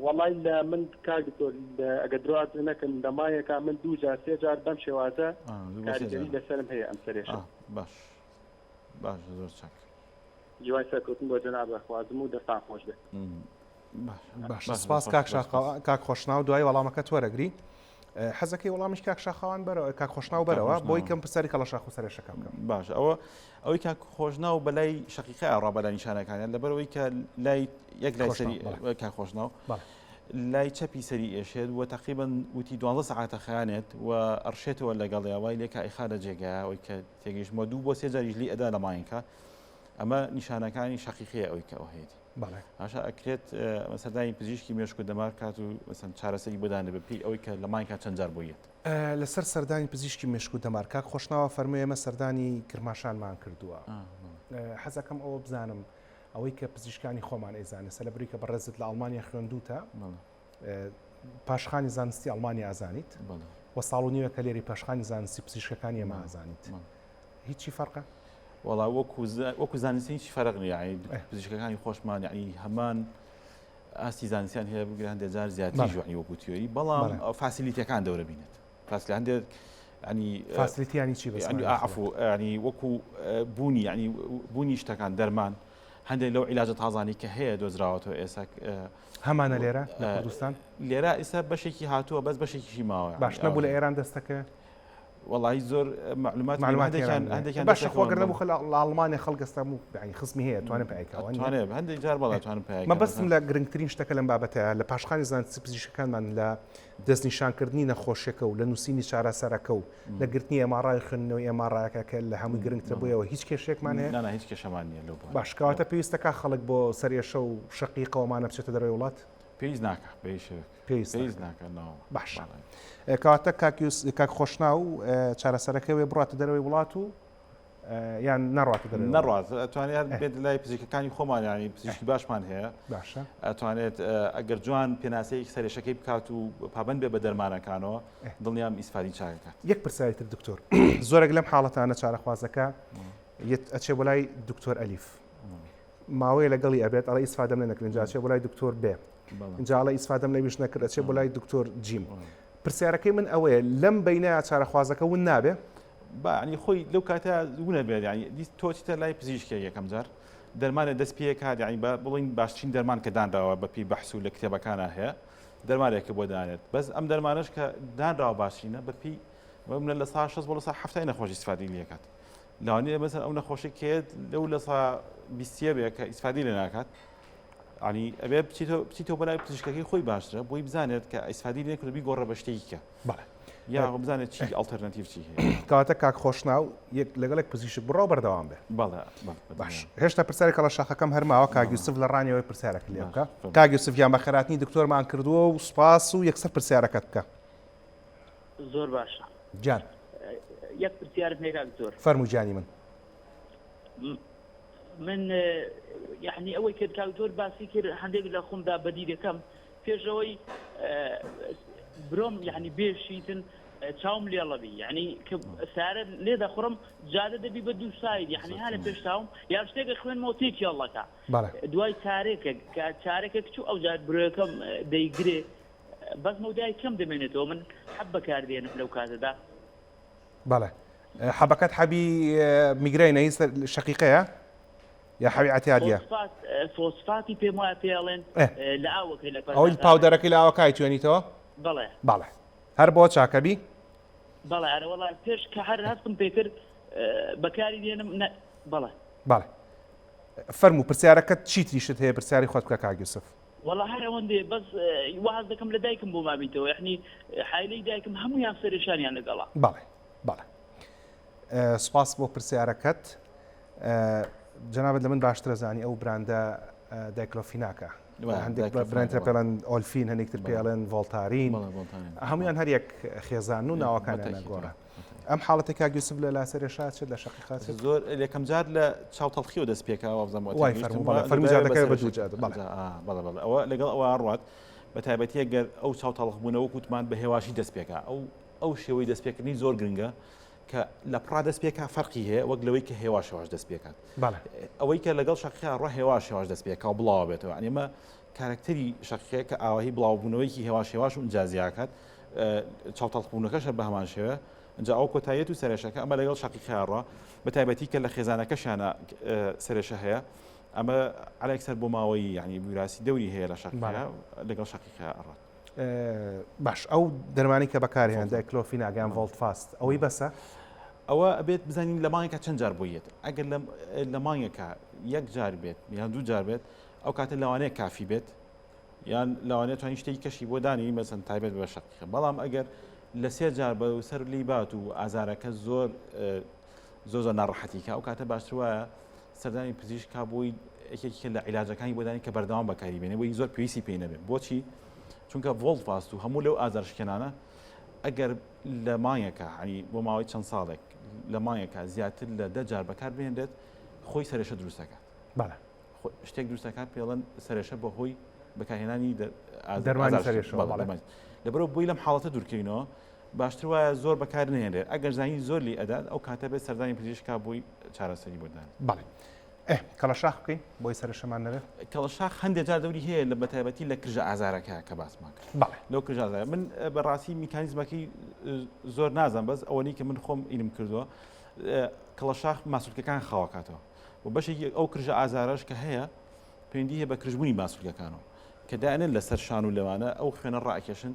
وەڵی لە من کاک دکتۆر ئەگەر درۆ نەکەم لە مانگێکا من دوو جار سێ جار بەم شێوازە دوو بۆ سێ کاریگەری جار لەسەرم هەیە ئەم سەرێشە. باش باش زۆر چاک. هیوای سەرکەوتن بۆ جەناب ئەخوازم و دەستان خۆش بێت. باشە سپاس کاک شاخەوان کاک خۆشناو دوای وەڵامەکەت وەرەگری حەزەکەی وەڵامیش کاک شاخەوان بەرەوە کاک خۆشناو بەرەوە بۆی کەم پرسیاری کەڵە شاخ و سەرێشەکە بکەم باش ئەوە ئەوەی کاک خۆشناو بەلای شەقیقە ئەڕا بەلای نیشانەکانیان لەبەرەوەی کە لای یەک لای سەری کاک خۆشناو لای چەپی سەری ئێشێت و تقریبا وتی دوانزە سەعاتە خیانێت و ئەڕشێتەوە لەگەڵیا وای لێکا ئیخا لە جێگایە ئەوەی کە تێگەیشتمەوە دوو بۆ سێ جاریش لی ئەدا لە ماینکە ئەمە نیشانەکانی شەقیقەیە ئەوەی کە ئەو هەیەی بەڵێ باشە ئەکرێت سەردانی پزیشکی مێشک و دەمار کات و مەسەن چارەسەری بۆ دانرێت بە پێی ئەوەی کە لە مانگا چەند جار بۆی یەت. لەسەر سەردانی پزیشکی مێشک و دەمار کاک خۆشناوە فەرمووی ئێمە سەردانی کرماشانمان کردووە حەزەکەم ئەوە بزانم ئەوەی کە پزیشکانی خۆمان ئەیزانێ سەلەبری کە بەڕێزت لە ئەڵمانیا خوێندوتە پاشخانی زانستی ئەڵمانیا ئازانیت و ساڵ و نیوە کە لێری پاشخانی زانستی پزیشکەکانی ئێمە ئازانیت هیچی فەرقە؟ وەڵا وەکو وەکو زانستی هیچ فەرق نییە یعنی پزیشکەکانی خۆشمان یعنی هەمان ئاستی زانستیان هەیە بگرە هەندێک جار زیاتری ژوانی وەکو تیۆری بەڵام facility ەکان دەورە بینێت facility هەندێک ینی facility ینی چی بەس عفو ینی وەکو بوونی ینی بوونی شتەکان دەرمان هەندێک لەو عیلاجە تازانی کە هەیە دۆزراوەتەوە ئێستا هەمانە لێرە لە کوردستان لێرە ئێستا بەشێکی هاتووە بەس بەشێکیشی ماوە باش نەبوو لە ئێران دەستەکە وەڵایی زۆر معلومات معلوماتێکیان هەندێکیان باشە خۆ گەر نەبوو لە ئەڵمانیا خەڵک ئێستا و یعنی خزمی هەیە توانێ پایکەوە توانێ هەندێک جار بەڵێ توانم پایکەم مەبەستم لە گرنگترین شتەکە لەم بابەتەیە لە پاشخانی زانستی پزیشکەکانمان لە دەستنیشانکردنی نەخۆشیەکە و لە نووسینی چارەسەرەکە و لە گرتنی MRI خوێندنەوەی MRI ەکە کە لە هەمووی گرنگترە بۆیەوە هیچ کێشەیەکمان هەیە؟ نا نا هیچ کێشەمان نییە لەو بوارە. باش کەواتە پێویستەکە خەڵک بۆ سەرئێشە و شەقیقەوەمانە بچێتە دەرەوەی وڵات؟ پێویست ناکا بە هیچ شێوەیەک. پێویست پێویست ناکا ناوە. باشە کەواتە کاک یوس کاک خۆشناو چارەسەرەکە وێ بڕاتە دەرەوەی وڵات و یان نەڕاتە دەرەوەی وڵات؟ نەڕات ئەتوانێت هەر بێت لای پزیشکەکانی خۆمان یانی پزیشکی باشمان هەیە باشە ئەتوانێت ئەگەر جوان پێناسەیەکی سەرێشەکەی بکات و پابند بێ بە دەرمانەکانەوە دڵنیام ئیسفادی چاکەکات. یەک پرسیاری تر دکتۆر زۆرێک لەم حاڵەتانە چارەخوازەکە یەت ئەچێ بۆ لای دکتۆر ئەلیف ماوەیە لەگەڵی ئەبێت ئەڵێ ئیسفادەم لێ نەکرد ئینجا ئەچێ بۆ لای دکتۆر بێ ئینجا ئەڵێ ئیسفادەم لەویش نەکرد ئەچێ بۆ لای دکتۆر جیم پرسیارەکەی من ئەوەیە لەم بینە چارەخوازەکە ون نابێ؟ با ینی خۆی لەو کاتە ونە بێت ینی دیس تۆ چیتە لای پزیشکێک یەکەم جار دەرمانە دەست پێکات یعنی بە بڵین باشترین دەرمان کە دانراوە بە پێی بەحس و لە کتێبەکانە هەیە دەرمانێکە بۆ دانێت بەس ئەم دەرمانەش کە دانراوە باشترینە بە پێی منە لە سا 60 بۆ لە سا هەفتای نەخۆشی ئیسفادەی لێکات لەوانەیە مەسەن ئەو نەخۆشی کێت لەو لە سا بیستیە بێ کە ئیسفادەی لێ ناکات ینی ئەبێ بچیتەوە بەلای پزیشکەکەی خۆی باشترە بۆی بزانێت کە ئیسفادەی لێ کرد بیگۆڕە بە شتێکی کە بەڵێ یا بزانێت چی ئەڵتەرناتیڤ چی هەیە کەواتە کاک خۆشناو یەک لەگەڵێک پزیشک بڕۆ بەردەوام بێ بەڵێ باش هێشتا پرسیاری کەڵە شاخەکەم هەرماوە کاک یوسف لە ڕانیەوەی پرسیارەکە لێ بکە کاک یوسف گیان بەخێراتنی دکتۆرمان کردووە و سوپاس و یەکسەر پرسیارەکەت بکە زۆر باشە گیان یەک پرسیارم هەیە کاک زۆر فەرموو گیانی من من یعنی ئەوەی کرد کاک زۆر باسی کرد هەندێک لە خۆمدا بەدی دەکەم پێشەوەی برۆم یعنی بێشیتن چاوم لێڵەبی یعنی کە سارە لێ دەخڕم جادە دەبی بە دوو side یعنی ها لە پێش چاوم یان شتێکە خوێنمەوە تێکیەڵەکە دوای چارێکە کە چارێکە کچ و ئەو جار برۆیەکەم دەیگرێ بەس مەودای کەم دەمێنێتەوە من حەب بەکاردێنم لەو کاتەدا. بەڵێ حەبەکەت حەبی میگرەینە هی شەقیقەیە یا حەبی عتیادیە؟ فۆسفاتی پێم وایە پێڵێن لە ئاوەکەی لە ئەوەی powder ەکەی لە ئاوەکای توێنیتەوە؟ بەڵێ بەڵێ هەر بۆ چاکەبی؟ بەڵێ ئەرە وەڵا پێش کە هەر هەستم پێکرد بەکاری دێنم بەڵێ بەڵێ فەرموو پرسیارەکەت چیتریشت هەیە پرسیاری خۆت بکە کاک یوسف. وەڵا هەر ئەوەندەیە بەس وا هەست دەکەم لە دایکم بۆ مابیتەوە یەعنی حایلەی دایکم هەموویان سەرێشانیان لەگەڵە. بەڵێ بەڵێ سوپاس بۆ پرسیارەکەت جەنابت لە من باشترە زانی ئەو براندە دایکلۆفیناکە هەندێک براندتر پێڵێن ئۆلفین هەندێک تر پێڵێن ڤۆڵتارین هەمویان هەر یەک خێزان و ناوەکانیان گۆڕە ئەم حاڵەتە کاک یوسف لە لاسەرێشا چێت لە شەقیقا چێت؟ زۆر یەکەم جار لە چاو تەڵخیەوە دەست پێکا وابزانم وای فەرموو بەڵێ فەرموو جادەکە بە دوو جادە بەڵێ بەڵێ بەڵێ ئەوە لەگەڵ ئەوە ڕوات بە تایبەتی ئەگەر ئەو چاو تەڵخ بوونەوە وتمان بە هێواشی دەست پێکا ئەو ئەو شێوەی دەستپێکردنی زۆر گرنگە کە لە پڕا دەست پێکا فەرقی هەیە وەک لەوەی کە هێواش هێواش دەست پێکات ئەوەی کە لەگەڵ شەقیقا ڕە هێواش هێواش دەست پێکا و بڵاوە بێتەوە یعنی ئەمە کارکتەری شەقیقەیە کە ئاواهی بڵاوبوونەوەیکی هێواش هێواش و ئینجازیاکات چاوتەڵخبوونەکەش هەر بە هەمان شێوە ئینجا ئەو کۆتاییەت و سەرێشەکە ئەمە لەگەڵ شەقیقەیا ڕا بە تایبەتی کە لە خێزانەکەشیانە سەرێشە هەیە. ئەمە عەلەکسەر بۆ ماوەی یعنی ویراسی دەوری هەیە لە شەقیقە لەگەڵ شەقیقە ئەڕات. باش ئەو دەرمانی کە بەکارهێن دایکلۆفیناک یان ڤۆڵتفاست ئەوەی بەسە؟ ئەوە ئەبێت بزانین لە مانگێکا چەند جار بۆی یەت ئەگەر لە مانگێکا یەک جار بێت یان دوو جار بێت ئەو کاتە لەوانەیە کافی بێت یان لەوانەیە توانی شتێکی کەشی بۆ دانی مەسەن تایبەت بە شەقیقە بەڵام ئەگەر لە سێ جار بە سەر لی بات و ئازارەکە زۆر زۆر زۆر ناڕەحەتی کە ئەو کاتە باشتر وایە سەردانی پزیشک کا بۆی یەکێکە لە عیلاجەکانی بۆ دانی کە بەردەوام بەکاری بێنێ بۆی زۆر پێویستی پێی نەبێت بۆچی چونکە ڤۆڵتفاست و هەموو لەو ئازارشکێنانە ئەگەر لە مانگێکا ینی بۆ ماوەی چەند ساڵێک لە مانگێکا زیاتر لە دە جار بەکار بهێنرێت خۆی سەرێشە دروست دەکات بەڵێ شتێک دروست دەکات پێڵەن سەرێشە بەهۆی بەکارهێنانی دەرمانی سەرێشەوە بەڵێ لەبەرەوە بۆی لەم حاڵەتە دوورکەینەوە باشتر وایە زۆر بەکار نهێنرێت ئەگەر زانی زۆر لی ئەدات ئەو کاتە بێت سەردانی پزیشکا بۆی چارەسەری بۆ دان بەڵێ ئێ کەڵەشاخ بکەین بۆی سەرشەمان نەبێت کەڵەشاخ هەندێک جار دەوری هەیە لە بەتایبەتی لە کرژە ئازارەکە کە باسمان کرد بەڵێ لەو کرژە ئازارە من بەڕاستی میکانیزمەکەی زۆر نازانم بەس ئەوەنی کە من خۆم ئینم کردووە کەڵەشاخ ماسولکەکان خاوەکاتەوە و بەشێکی ئەو کرژە ئازارەش کە هەیە پەیوەندی هەیە بە کرژبوونی ماسولکەکانەوە کە دانێن لەسەر شان و لەوانە ئەو خوێنە ڕاکێشن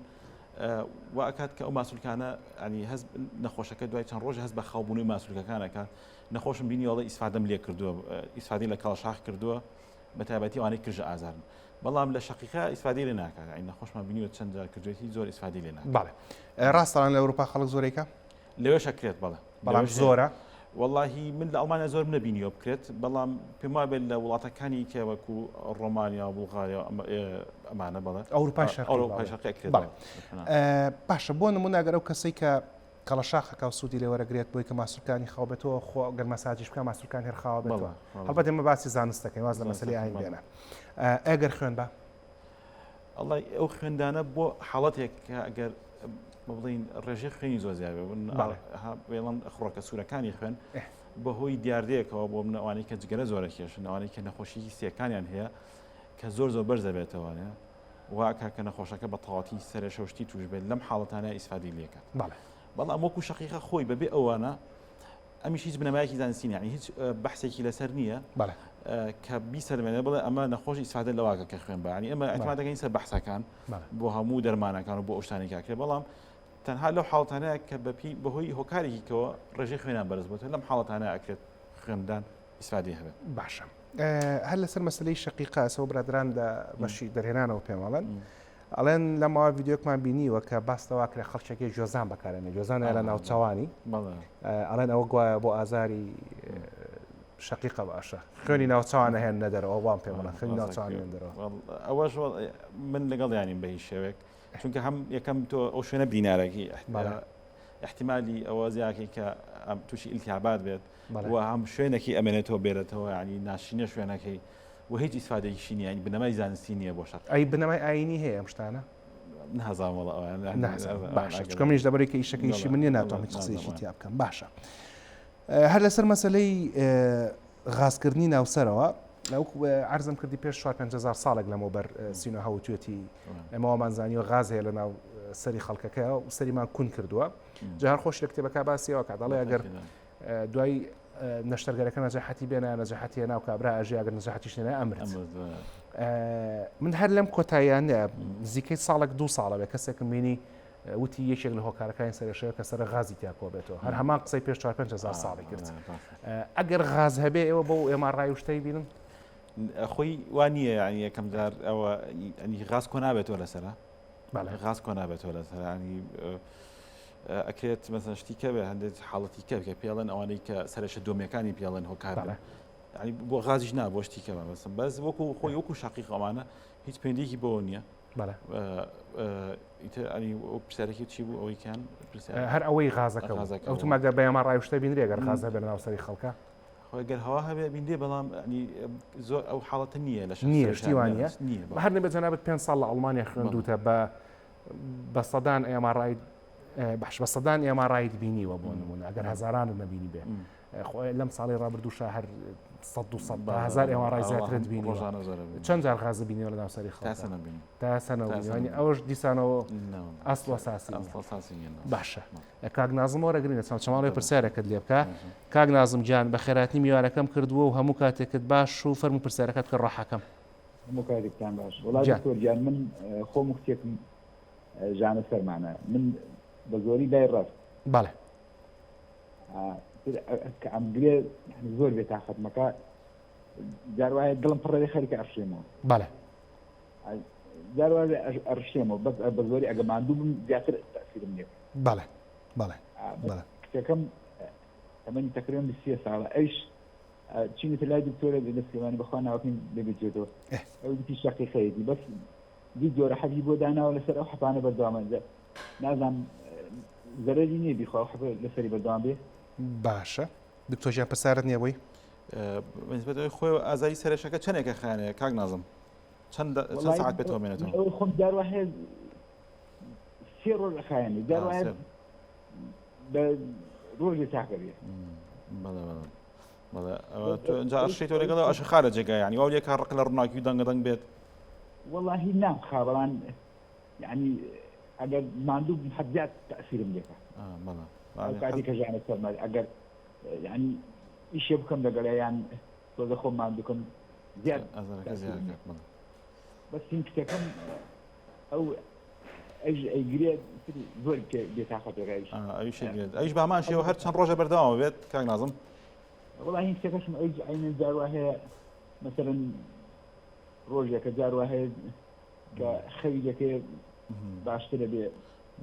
وا ئەکات کە ئەو ماسولکانە ئەنی هەست نەخۆشەکە دوای چەند ڕۆژ هەست بە خاوبوونەوەی ماسولکەکانەکە نەخۆشم بینی ئەڵێ ئیسفادەم لێ کردووە ئیسفادەی لە کەڵەشاخ کردووە بە تایبەتی ئەوانەی کرژە ئازارن بەڵام لە شەقیقە ئیسفادەی لێ ناکات یعنی نەخۆشمان بینیوە چەند جار کردوێتی زۆر ئیسفادەی لێ ناکات بەڵێ ڕاستەڵان لە ئەوروپا خەڵک زۆرێکە لەوێش ئەکرێت بەڵێ بەڵام زۆرە وەڵاهی من لە ئەڵمانیا زۆرم نەبینیوە بکرێت بەڵام پێم وابێت لە وڵاتەکانی کە وەکو ڕۆمانیا و بوڵغاریا ئەمانە بەڵێ ئەوروپای شەرقی ئەوروپای شەرقی ئەکرێت بەڵێ باشە بۆ نمونە ئەگەر ئەو کەسەی کە کەڵەشاخەکە و سوودی لێ وەرەگرێت بۆی کە ماسولکانی خاو بێتەوە خۆ گەر مەساجیش بکە ماسولکان هەر خاوە بێتەوە هەڵبەت ئێمە باسی زانست دەکەین واز لە مەسەلەی ئاین بێنە ئەگەر خوێن بە ئەڵای ئەو خوێندانە بۆ حاڵەتێک کە ئەگەر بڵین ڕێژەی خوێنی زۆر زیاد بێڵم خڕۆکە سوورەکانی خوێن بەهۆی دیاردەیەکەوە بۆ منە ئەوانەی کە جگەرە زۆرە کێشن ئەوانەی کە نەخۆشیی سیەکانیان هەیە کە زۆر زۆر بەرز دەبێتەوە واکە کە نەخۆشەکە بە تەواتی سەرێشەشتی توش بێت لەم حاڵەتانە ئیسفادی لێکات بەڵام وەکو شەقیقە خۆی بەبێ ئەوانە ئەمیش هیچ بنەمایەکی زانستی نیە یعنی هیچ بەحسێکی لەسەر نییە کە بیسەلمێنێ بڵێ ئەمە نەخۆش ئیسفادە لەواکە کە خوێن بە ینی ئەمە اعتماد دەکەین سەر بەحسەکان بۆ هەموو دەرمانەکان و بۆ ئەو شتانەی کاکرێ بەڵام تەنها لەو حاڵەتانەیە کە بەپی بەهۆی هۆکارێکی کەوە ڕێژەی خوێنان بەرز بۆتە لەم حاڵەتانە ئەکرێت خوێندان ئیسفادەی هەبێت باشە هەر لەسەر مەسلەی شەقیقە ئەسەوە برادران لە بەشی دەرهێنانەوە پێمەڵێن ئەڵێن لە ماوە ڤیدیۆکمان بینیوە کە باس لەوە کرا خەڵکێکی جۆزان بەکارێنێ جۆزان لە ناوچەوانی ئەڵێن ئەوە گوایە بۆ ئازاری شەقیقە باشە خوێنی ناوچوانە هێن نەدەرەوە وام پێ بڵێن خوێنی ناوچوان هێن دەرەوە ئەوەش من لەگەڵ یانیم بە هیچ شێوێک چونکە هەم یەکەم تۆ ئەو شوێنە بینارەکەی احتمالی ئەوە زیاکەی کە تووشی ئیلتیابات بێت و هەم شوێنێکی ئەمێنێتەوە بێرێتەوە ینی ناشینە شوێنەکەی و هیچ ئیسفادەیەکیشی نییە یانی بنەمای زانستی نییە بۆ شەق. ئەی بنەمای ئایینی هەیە ئەم شتانە؟ نازانم وەڵا ئەویان نازانم باشە چونکە منیش لەبەرەی کە ئیشەکە ئیشی من نییە ناتوانم هیچ قسەیەکی تیا بکەم باشە هەر لەسەر مەسەلەی غازکردنی ناوسەرەوە عرضم کردی پێش 4 هزار ساڵێک لەمەوبەر سینۆ هەوتوێتی ئێمە وامان زانیوە غاز هەیە لە ناو سەری خەڵکەکە و سەریمان کون کردووە جا هەر خۆش لە کتێبەکە باسیەوە کە دەڵێ ئەگەر دوای نەشتەرگەرەکە نەجاحەتی بێنە نەجاحەتی هێنا و کابرا ئەژی ئەگەر نەجاحەتیش نێنا ئەمرد من هەر لەم کۆتاییانە نزیکەی ساڵێک دوو ساڵە بێ کەسێکم بینی وتی یەکێک لە هۆکارەکانی سەرشەوە کە سەر غازی تیا کۆ بێتەوە هەر هەمان قسەی پێش 4 هزار ساڵی کرد ئەگەر غاز هەبێ ئێوە بۆ ئێمە ڕای و شتەی بینن خۆی وا نییە یعنی یەکەم جار ئەوە ینی غاز کۆ نابێتەوە لەسرە غاز کۆ نابێتەوە لەسەر ینی ئەکرێت مەسەن شتی کە بێ هەندێک حاڵەتی کە کە پێڵێن ئەوانەی کە سەرەشە دۆمیەکانی پێڵێن هۆکار بێ ینی بۆ غازیش نا بۆ شتی کە بەسم بەس وەکو خۆی وەکو شقیق ئەوانە هیچ پێندێکی بۆ نییە پرسیارێکی چی بوو ئەوەی کان هەر ئەوەی غازەکە ئەو مەگە بەیەما ڕایشتە بینرێ گەر غازە بێ ناو سەری خەڵکە گەر هەوا هەبێ بینرێ بەڵام زۆر ئەو حاڵەتە نییە لە نییە شتیوانە نییە هەر نەبێت جەنابەت پێ ساڵ لە ئەڵمانیا خوێندوتە بە بە سەدان ئێماڕای باش بە سەدان ئێماڕایت بینیوە بۆ نمونە ئەگەر هەزارانت نەبینی بێ. لەم ساڵی ڕابردووشا هەر 100 200 هزار MRI زیاترت بینی چەند جار غازە بینیوە لە ناو سەری خەڵک تا سەنەوە ئەوەش دیسانەوە ئەسڵ ئەساسی باشە کاک نازم وەرەگرین لە چاوچەماڵی پرسیارێکت لێ بکە کاک نازم گیان بە خێراتنی میوانەکەم کردووە و هەموو کاتێکت باش و فەرمو پرسیارەکەت کە ڕاحەکەم هەموو کاتێکتان باش وڵا دکتۆر گیان من خۆم و کچێکم ژانە سەرمانە من بە زۆری لای ڕاست بەڵێ کە ئەم گرێ زۆر بێ تاقەتمەکە جار وایە دڵم پڕێ خەریکە ئەڕشێمەوە بەڵێ جار وایە ئەڕشێمەوە بەس بە زۆری ئەگە ماندوو بم زیاتر تەسیرم لێ بەڵێ بەڵێ بەڵێ کچەکەم تەمەنی تقریبا 23 ساڵە ئەویش چینێتە لای دکتۆرە لە سلێمانی بەخوا ناوەکەی لەبیرچێتەوە ئەو گوتی شەقیقەیەتی بەس دوو جۆرە حەبی بۆ داناوە لەسەر ئەو حەپانە بەردەوامە نازانم زەرەری نییە بیخوا ئەو حەپە لەسەری بەردەوام بێ باشە دکتۆر گیان پرسیارت نییە بۆی؟ بەنسبەت ئەوەی خۆی ئازاری سەرێشەکە چەندێکە خایەنەیە کاک نازم چەند چەند سەعات پێتەوە مێنێتەوە؟ ئەوەی خۆم جار وایە سێ ڕۆژ ئەخایەنێ جار وایە بە ڕۆژێ چاکە بێ بەڵێ بەڵێ بەڵێ ئەوە جا ئەشی تۆ لەگەڵ ئەشە خارە جێگا یعنی واو لێکا ڕق لە ڕووناکی و دەنگە دەنگ بێت وەڵاهی نامخا بەڵام یعنی ئەگەر ماندوو بم حەد زیاد تەئسیرم لێکا بەڵێ ئەو کاتی کە ژانە سەرمە ئەگەر یعنی ئیشێ بکەم لەگەڵ یان تۆزە خۆم ماندووکەم زیاد ئازارەکە زیاد بەڵێ بەس هین کچەکەم ئەو ئەویش ئەیگرێ زۆر بێتاقەتێکە ئەویش ئەویش ئەیگرێت ئەویش بە هەمان شێوە هەر چەند ڕۆژە بەردەوام بێت کاک نازم وەڵا هین کچەکەشم ئەویش عەینەن جار وا هەیە مەسەلەن ڕۆژێکە جار وا هەیە کە خەوی دەکەێ باشترە بێ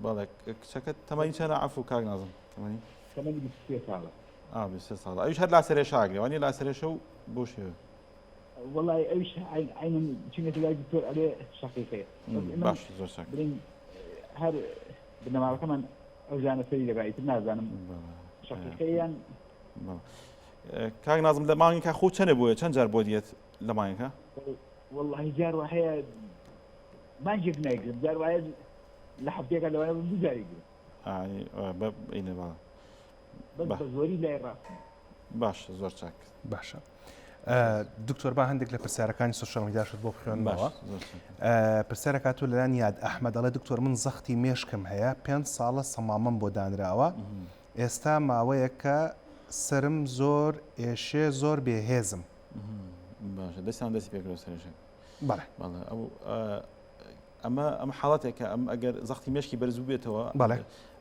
بەڵێ کچەکە تەمەنی چەنە عەفو کاک نازم تەمەنی تەمەنی 23 ساڵە ئا 23 ساڵە ئەویش هەر لاسەرێشە ئاگرێ وانیە لاسەرێشە و بۆ شێوە وەڵای ئەویش عەینەن چونێتە لای دکتۆر ئەلێ شەقیقەیە بەس ئێمە باش زۆر چاک بڵێین هەر بنەماڵەکەمان ئەو ژانە سەری دەبا ئیتر نازانم شەقیقەیە یان کاک نازم لە مانگێکا خۆ چەنە بۆیە چەند جار بۆ دیێت لە مانگێکا وەڵی جار وا هەیە مانگێک نایگرم جار وایە لە هەفتەیەکا لەوانە بم دوو جاری گرم بەس بە زۆری لای ڕاستم باش زۆر چاک باشە دکتۆر با هەندێک لە پرسیارەکانی سۆشیال میدیاشت بۆ بخوێنمەوە پرسیارەکە تۆ لەلایەن یاد ئەحمەد دەڵێ دکتۆر من زەختی مێشکم هەیە پێ ساڵە سەمامەم بۆ دانراوە ئێستا ماوەیەکە سرم زۆر ئێشێ زۆر بێهێزم باشە دەستان دەستی پێکرۆ سەرێشێک بەڵێ بەڵێ ئەو ئەمە ئەم حاڵەتێکە ئەم ئەگەر زەختی مێشکی بەرز بێتەوە بەڵێ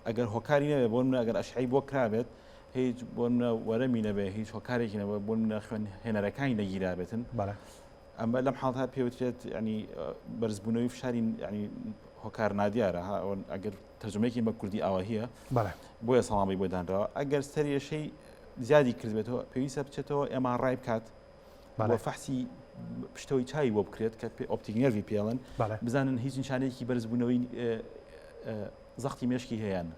ئەگەر هۆکاری نەبێت بۆ منە ئەگەر ئەشعی بۆ کرابێت هیچ بۆ منە وەرەمی نەبێ هیچ هۆکارێکی نەبێ بۆ منە خوێن هێنەرەکانی نەگیرابێتن بەڵێ ئەمە لەم حاڵەتە پێوترێت ینی بەرزبوونەوەی فشاری ینی هۆکار نادیارە ئەگەر تەرجمەیەکی بە کوردی ئاواهیە بەڵێ بۆیە سەڵامی بۆ دانراوە ئەگەر سەرێشەی زیادی کردبێتەوە پێویستە بچێتەوە MRI بکات بۆ فەحسی پشتەوەی چاوی بۆ بکرێت کە optic nerve ی پێڵن بزانن هیچ نیشانەیەکی بەرزبوونەوەی زەختی مێشکی هەیەیان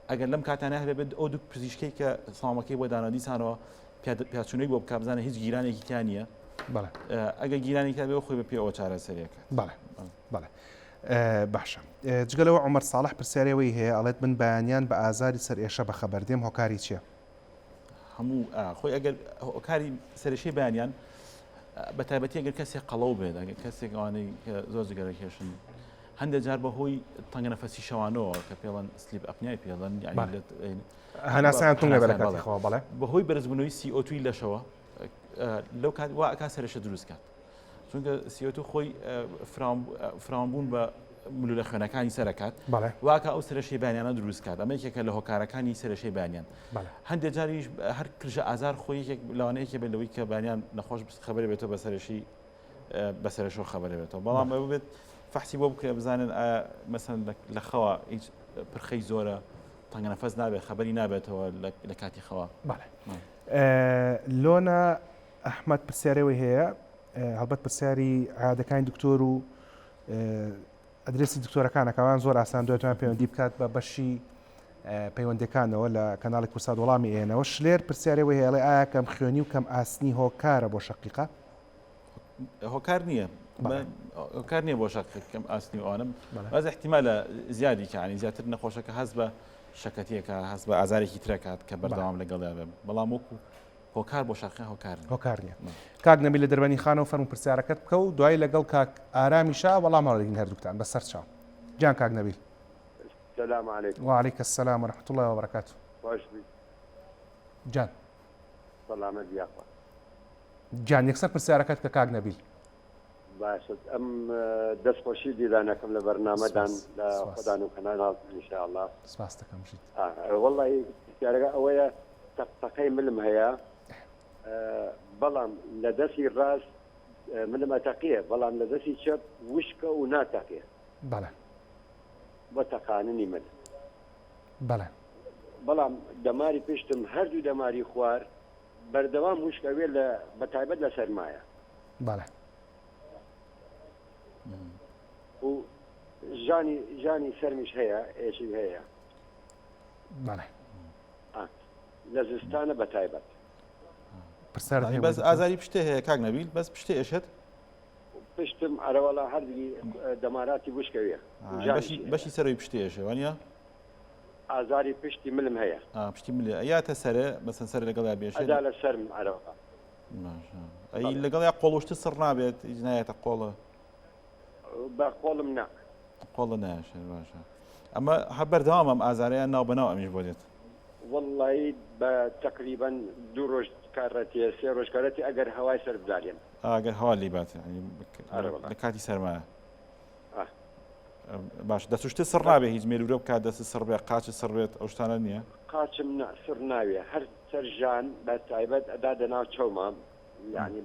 ئەگەر لەم کاتانە هەبێت ئەو دوو پزیشکەی کە ساڵمەکەی بۆ دانا دیسانەوە پیاچوونەی بۆ بکە بزانە هیچ گیرانێکی تیا نییە ئەگەر گیرانی تا بێ خۆی بە پێ ئەوە چارەسەرێکە بەڵێ بەڵێ باشە جگەلەوە عمر ساڵح پرسیارەوەی هەیە ئەڵێت من بەیانیان بە ئازاری سەر ئێشە بەخەبەر دێم هۆکاری چییە؟ هەموو خۆی ئەگەر هۆکاری سەرشەی بەیانیان بە تایبەتی ئەگەر کەسێک قەڵەو بێت ئەگەر کەسێک ئەوانەی کە زۆر جگەرە کێشن هەندێک جار بەهۆی تەنگە نەفەسی شەوانەوە کە پێڵەن sleep apnea ی پێڵەن هەناسەیان تونگە بە لە کاتی خەوە بەڵێ بەهۆی بەرزبوونەوەی CO2 ی لەشەوە لەو کات وا ئەکا سەرێشە دروست کات چونکە CO2 خۆی فراوانبوون بە ملولە خوێنەکانی سەرەکات واکە ئەو سەرەشەی بەیانیانە دروست کات ئەمە یەکێکە لە هۆکارەکانی سەرەشەی بەیانیان هەندێک جاریش هەر کرژە ئازار خۆی یەکێک لەوانەیە یەکێ بێت لەوەی کە بەیانیان نەخۆش خەبەرێ بێتەوە بە سەرەشی بە سەرەشەوە خەبەرێ بێتەوە بەڵام ئەوە بێت فەحسی بۆ بکرێ بزانن مەسەن لە خەوە هیچ پرخەی زۆرە تەنگە نەفەس نابێت خەبەری نابێتەوە لە کاتی خەوە لۆنە ئەحمەد پرسیارەوەی هەیە هەڵبەت پرسیاری عادەکانی دکتۆر و ئەدرسی دکتۆرەکانەکەوان زۆر ئاسان دوێتوان پەیوەندی بکات بە بەشی پەیوەندەکانەوە لە کەناڵی کورسات وەڵامی ئێنەوە شلێر پرسیارەوەی هەیەڵێ ئایا کەم خوێنی و کەم ئاسنی هۆکارە بۆ شەقیقە هۆکار نییە هۆکار نییە بۆ شەقیقە کەم ئاسنی و ئەوانە بەس احتیمالە زیادی کانی زیاتر نەخۆشەکە هەست بە شەکەتیەکە هەست بە ئازارێکی ترەکات کە بەردەوام لەگەڵیا بێ بەڵام وەکو. هۆکار بۆ شەقیقە هۆکار نیە. هۆکار نیە. کاک نەبیل لە دەربەنی خانەوە فەرموو پرسیارەکەت بکە و دوایی لەگەڵ کاک ئارامیشا وەڵام هەڵدەگرین هەردووکتان بەسەر چاو. گیان کاک نەبیل. سلام علیکم. وعلیک السلام ورحمة الله وبرکاته. خۆش بیت. گیان. سەلامەت بی یاخوا. گیان یەکسەر پرسیارەکەت بکە کاک نەبیل. باشە ئەم دەست خۆشی دیدانەکەم لە بەرنامەدان لە خۆدان و کەناڵ ان شاء الله. سپاست دەکەم بژیت. وەڵی پرسیارەکە ئەوەیە تەقتەقەی ملم هەیە بەڵام لە دەستی ڕاست ملم ئەتەقیە بەڵام لە دەستی چەپ وشکە و ناتەقێ. بەڵێ. بۆ تەقاننی مل. بەڵێ. بەڵام دەماری پشتم هەردوو دەماری خوار بەردەوام وشک ئەوێ لە بەتایبەت لە سەرمایە. بەڵێ. و ژانی ژانی سەرمیش هەیە ئێشی هەیە. بەڵێ. لە زستانە بە تایبەت. پرسیار هەیە بەس ئازاری پشتێ هەیە کاک نەبیل بەس پشتێ ئێشێت؟ پشتم ئەرەوەڵا هەردووی دەماراتی وشکەوێ. بەشی سەرەوەی پشتێ ئێشێ وانە؟ ئازاری پشتی ملم هەیە. پشتی ملێ یاتە سەرێ بەسەن سەر لەگەڵیا بێشێ ئەدا لە سەرم ئەرەوە. ئەی لەگەڵیا قۆڵوشتە سڕ نابێت هیچ نایەتە قۆڵە بە قۆڵم نا قۆڵە نایشێت باشە ئەمە هەر بەردەوام ئەم ئازارەیان ناو بەناو ئەمیش بۆ دێت وەڵڵی بە تقریبا دوو ڕۆژ کارەتێ سێ ڕۆژ کارەتی ئەگەر هەوای سەر بدالێن ئەگەر هەوا لی بات لە کاتی سەرمایە باش دەسوشتە سڕ نابێ هیچ مێرورە بکات دەست سڕ بێ قاچ سڕ بێت ئەو شتانە نییە قاچم نا سڕ ناوێ هەر سەر ژان بە تایبەت ئەدا دەناو چەوما یعنی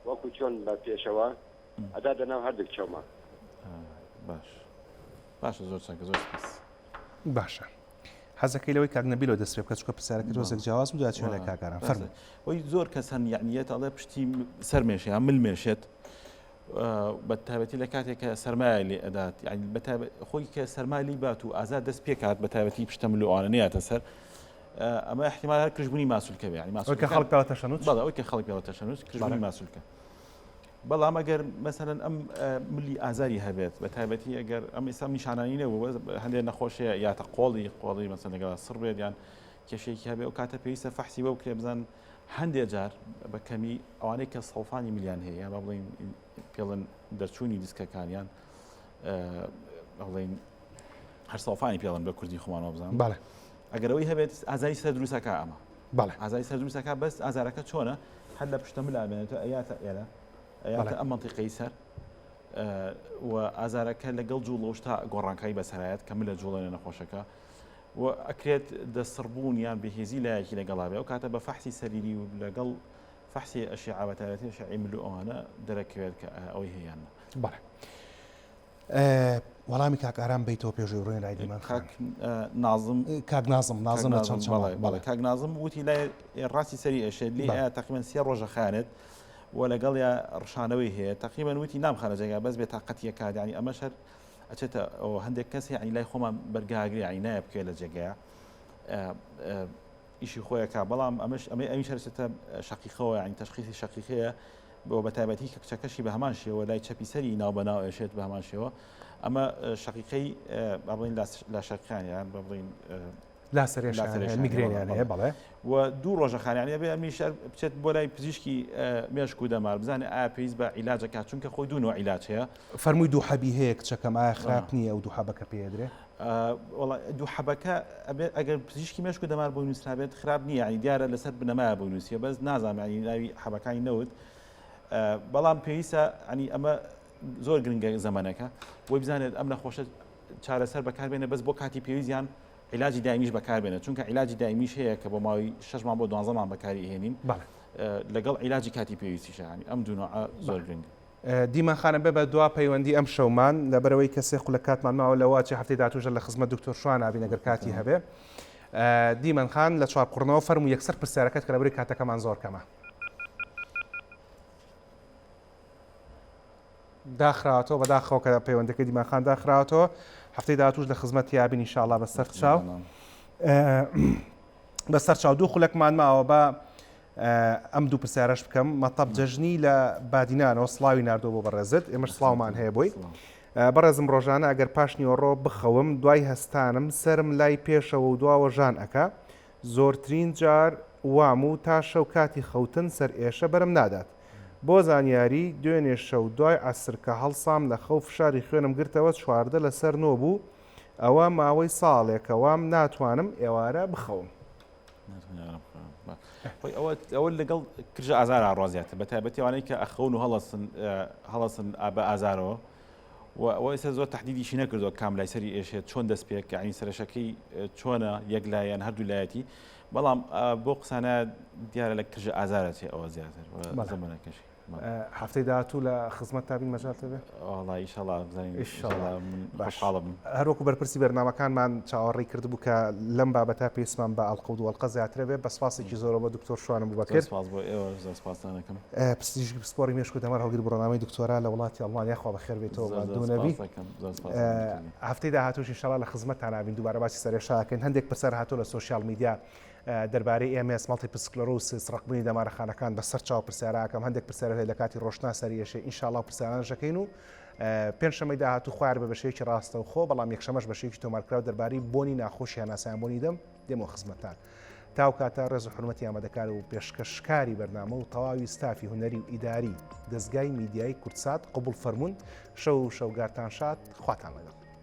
وەکو چۆن بە پێشەوە ئەدا دەناو هەردووک چەوما باش باشە زۆر چاکە زۆر سپاس باشە حەزەکەی لەوەی کاک نەبیلەوە دەست پێ بکە چونکە پرسیارەکە تۆزێک جیاواز بوو دوای چۆن لای کاک ئارام فەرموو. وەی زۆر کەس هەن یەعنی یەت ئەڵێ پشتی سەر مێشێ یان مل مێشێت بە تایبەتی لە کاتێک کە سەرمایە لێ ئەدات یعنی بە خۆی کە سەرما لی بات و ئازاد دەست پێکات بە تایبەتی پشتە مل و ئەوانە نەیاتە سەر ئەمە احتمال هەر کرژبوونی ماسولکە بێ یعنی ماسولکە خەڵک پێڵە تەشەنوج بەڵێ ئەوەی کە خەڵک پێڵە تەشەنوج کرژبوونی ماسولکە بەڵام ئەگەر مەسەلەن ئەم ملی ئازاری هەبێت بە تایبەتی ئەگەر ئەم ئێستا نیشانانی نەبوو هەندێک نەخۆشەیە یاتە قۆڵی قۆڵی مەسەن لەگەڵ سڕ بێت یان کێشەیەکی هەبێ ئەو کاتە پێویستە فەحسی بۆ بکرێ بزان هەندێک جار بە کەمی ئەوانەی کە سەڵفانی ملیان هەیە یان با بڵین پێڵن دەرچوونی دیسکەکانیان بڵین هەر سەڵفانی پێڵن بە کوردی خۆمانەوە بزانم بەڵێ ئەگەر ئەوەی هەبێت ئازاری سەر دروستەکە ئەمە بەڵێ ئازاری سەر دروستەکە بەس ئازارەکە چۆنە هەر لە پشتە ملا بێنێتەوە ئەیاتە ئێرە ئەیاتە ئەم مەنتیقەی سەر و ئازارەکە لەگەڵ جوڵەشتا گۆڕانکاری بەسەرایەت کە ملە جوڵێنە نەخۆشەکە و ئەکرێت دەسڕبوون یان بەهێزی لایەکی لەگەڵا بێ ئەو کاتە بە فەحسی سەریری و لەگەڵ فەحسی ئەشیعە بە تایبەتی ئەشعەی مل و ئەوانە دەرەکەوێت کە ئەوەی هەیە یان نا. بەڵێ وەڵامی کاک ئارام بیتەوە پێشوی ڕووی لای دیمان کاک نازم کاک نازم نازم لە چەند چەند بەڵێ کاک نازم وتی لای ڕاستی سەری ئێشێت لی تقریبا سێ ڕۆژە خانێت و لەگەڵ یا ڕشانەوەی هەیە تقریبا وتی نامخەنە جێگا بەس بێ تاقەتیە کات ینی ئەمەش هەر ئەچێتە ئەوە هەندێک کەس یعنی لای خۆمان بەرگاگری ینی نایە بکەوێت لە جێگەیە ئیشی خۆیەکە بەڵام ئەمەش ئەمەی ئەویش هەرچێتە شەقیقەوە یعنی تەشخیسی شەقیقەیە بۆ بە تایبەتی کە کچەکەشی بە هەمان شێوە لای چەپی سەری ناو بە ناو ئێشێت بە هەمان شێوە ئەمە شەقیقەی با بڵین لا شەقیقان یان بە بڵین لا سەرێشان میگرێنیان هەیە بەڵێ و دوو ڕۆژە خانیانە بێ ئەمیش بچێت بۆ لای پزیشکی مێشک و دەمار بزانێ ئایا پێویست بە عیلاجەکە چونکە خۆی دوو نوع عیلاج هەیە فەرمووی دوو حەبی هەیە کچەکەم ئایا خراپ نییە ئەو دوو حەبەکە پێدرێ دوو حەبەکە ئەگەر پزیشکی مێشک و دەمار بۆی نووسرابێت خراپ نییە ینی دیارە لەسەر بنەمایە بۆی نووسیە بەس نازانم ینی ناوی حەبەکانی نەوت بەڵام پێویستە ینی ئەمە زۆر گرنگە زەمەنەکە بۆی بزانێت ئەم نەخۆشە چارەسەر بەکاربێنێ بەس بۆ کاتی پێویستیان عیلاجی دایمیش بەکاربێنێت چونکە عیلاجی دایمیش هەیە کە بۆ ماوەی شش مانگ بۆ دوانزە مانگ بەکاری ئەهێنین لەگەڵ عیلاجی کاتی پێویستیشە ینی ئەم دوو نوعە زۆر گرنگە. دیمەن خانم بێ بە دوا پەیوەندی ئەم شەومان لەبەرەوەی کە سێ خولەک کاتمان ماوە لەوە چی هەفتەی داهاتووش لە خزمەت دکتۆر شوان ئابین ئەگەر کاتی هەبێ دیمەن خان لە چوارقوڕنەوە فەرموو یەکسەر پرسیارەکەت کە لەبەرەی کاتەکەمان زۆر کەمە. داخراوەتەوە بەداخەوە کە پەیوەندەکەی دیمەن خان داخراوەتەوە هەفتەی داهاتووش لە خزمەت یابین ئینشاءڵڵا بەسەر چاو بەسەر چاو دوو خولەکمان ماوە بە ئەم دوو پرسیارەش بکەم مەتەب جەژنی لە بادینانەوە سڵاوی ناردووە بۆ بەڕێزت ئێمەش سڵاومان هەیە بۆی بەڕێزم ڕۆژانە ئەگەر پاش نیوەڕۆ بخەوم دوای هەستانم سرم لای پێشەوە و دواوە ژان ئەکا زۆرترین جار. وام و تا شەو کاتی خەوتن سەرئێشە بەرم نادات. بۆ زانیاری دوێنێ شەو دوای عەسر کە هەڵسام لە خەو فشاری خوێنم گرتەوە 14 لەسەر نۆ بوو ئەوە ماوەی ساڵێکە وام ناتوانم ئێوارە بخەوم. خۆی ئەوە ئەوە لەگەڵ کرژە ئازارا ڕۆ زیاتر بە تایبەتی ئەوانەی کە ئەخەون و هەڵەسن هەڵەسن بە ئازارەوە و ئەوە ئێستا زۆر تهدیدیشی نەکردووە کام لای سەری ئێشێت چۆن دەست پێک یعنی سەرشەکەی چۆنە یەک لایەن هەردوو لایەتی بەڵام بۆ قسانە دیارە لە کرژە ئازارە چێ ئەوە زیاتر زەمەنەکەشی هەفتەی داهاتوو لە خزمەتتا بین مەجالت هەبێ؟ وەڵا ئیشەڵا بزانین ئیشەڵا من خۆشحاڵم. هەروەکو بەرپرسی بەرنامەکانمان چاوەڕێی کردبوو کە لەم بابەتە پێویستمان بە ئەڵقە و دوو ئەڵقە زیاترە بێ بە سپاسێکی زۆرەوە بۆ دکتۆر شوانم بوبەکر. زۆر سپاس بۆ ئێوە زۆر سپاستان ئەکەم. پزیشکی پسپۆڕی مێشک و دەمار هەڵگری بڕوانامەی دکتۆرا لە وڵاتی ئەڵمانیا خوا بەخێر بێیتەوە زۆر زۆر ماندوو نەبی. سپاست ئەکەم زۆر سپاستان دکتۆر گیان. هەفتەی داهاتووش ئینشەڵا لە خزمەتتان ئەبین دووبارە باسی سەرئێشە ئەکەین هەندێک پرسیار هاتووە لە social media دەربارەی MS، Multiple Sclerosis، ڕەقبوونی دەمارەخانەکان بە سەر چاو پرسیارە ئەکەم هەندێک پرسیار هەیە لە کاتی ڕۆشتنا سەری ئێشێ ئینشاڵا و پرسیارانەش ئەکەین و پێنجشەمەی داهاتوو خوایار بە بەشێکی ڕاستەوخۆ بەڵام یەکشەمەش بەشێکی تۆمارکراو دەربارەی بۆنی ناخۆشی هەناسەیان بۆنی دەم دێمەوە خزمەتتان تاو کاتە ڕێز و حرمەتی ئامادەکار و پێشکەشکاری بەرنامە و تەواوی ستافی هونەری و ئیداری دەزگای میدیایی کوردسات قبوڵ فەرموون شەو و شەوگارتان شاد خواتان لەگەڵ.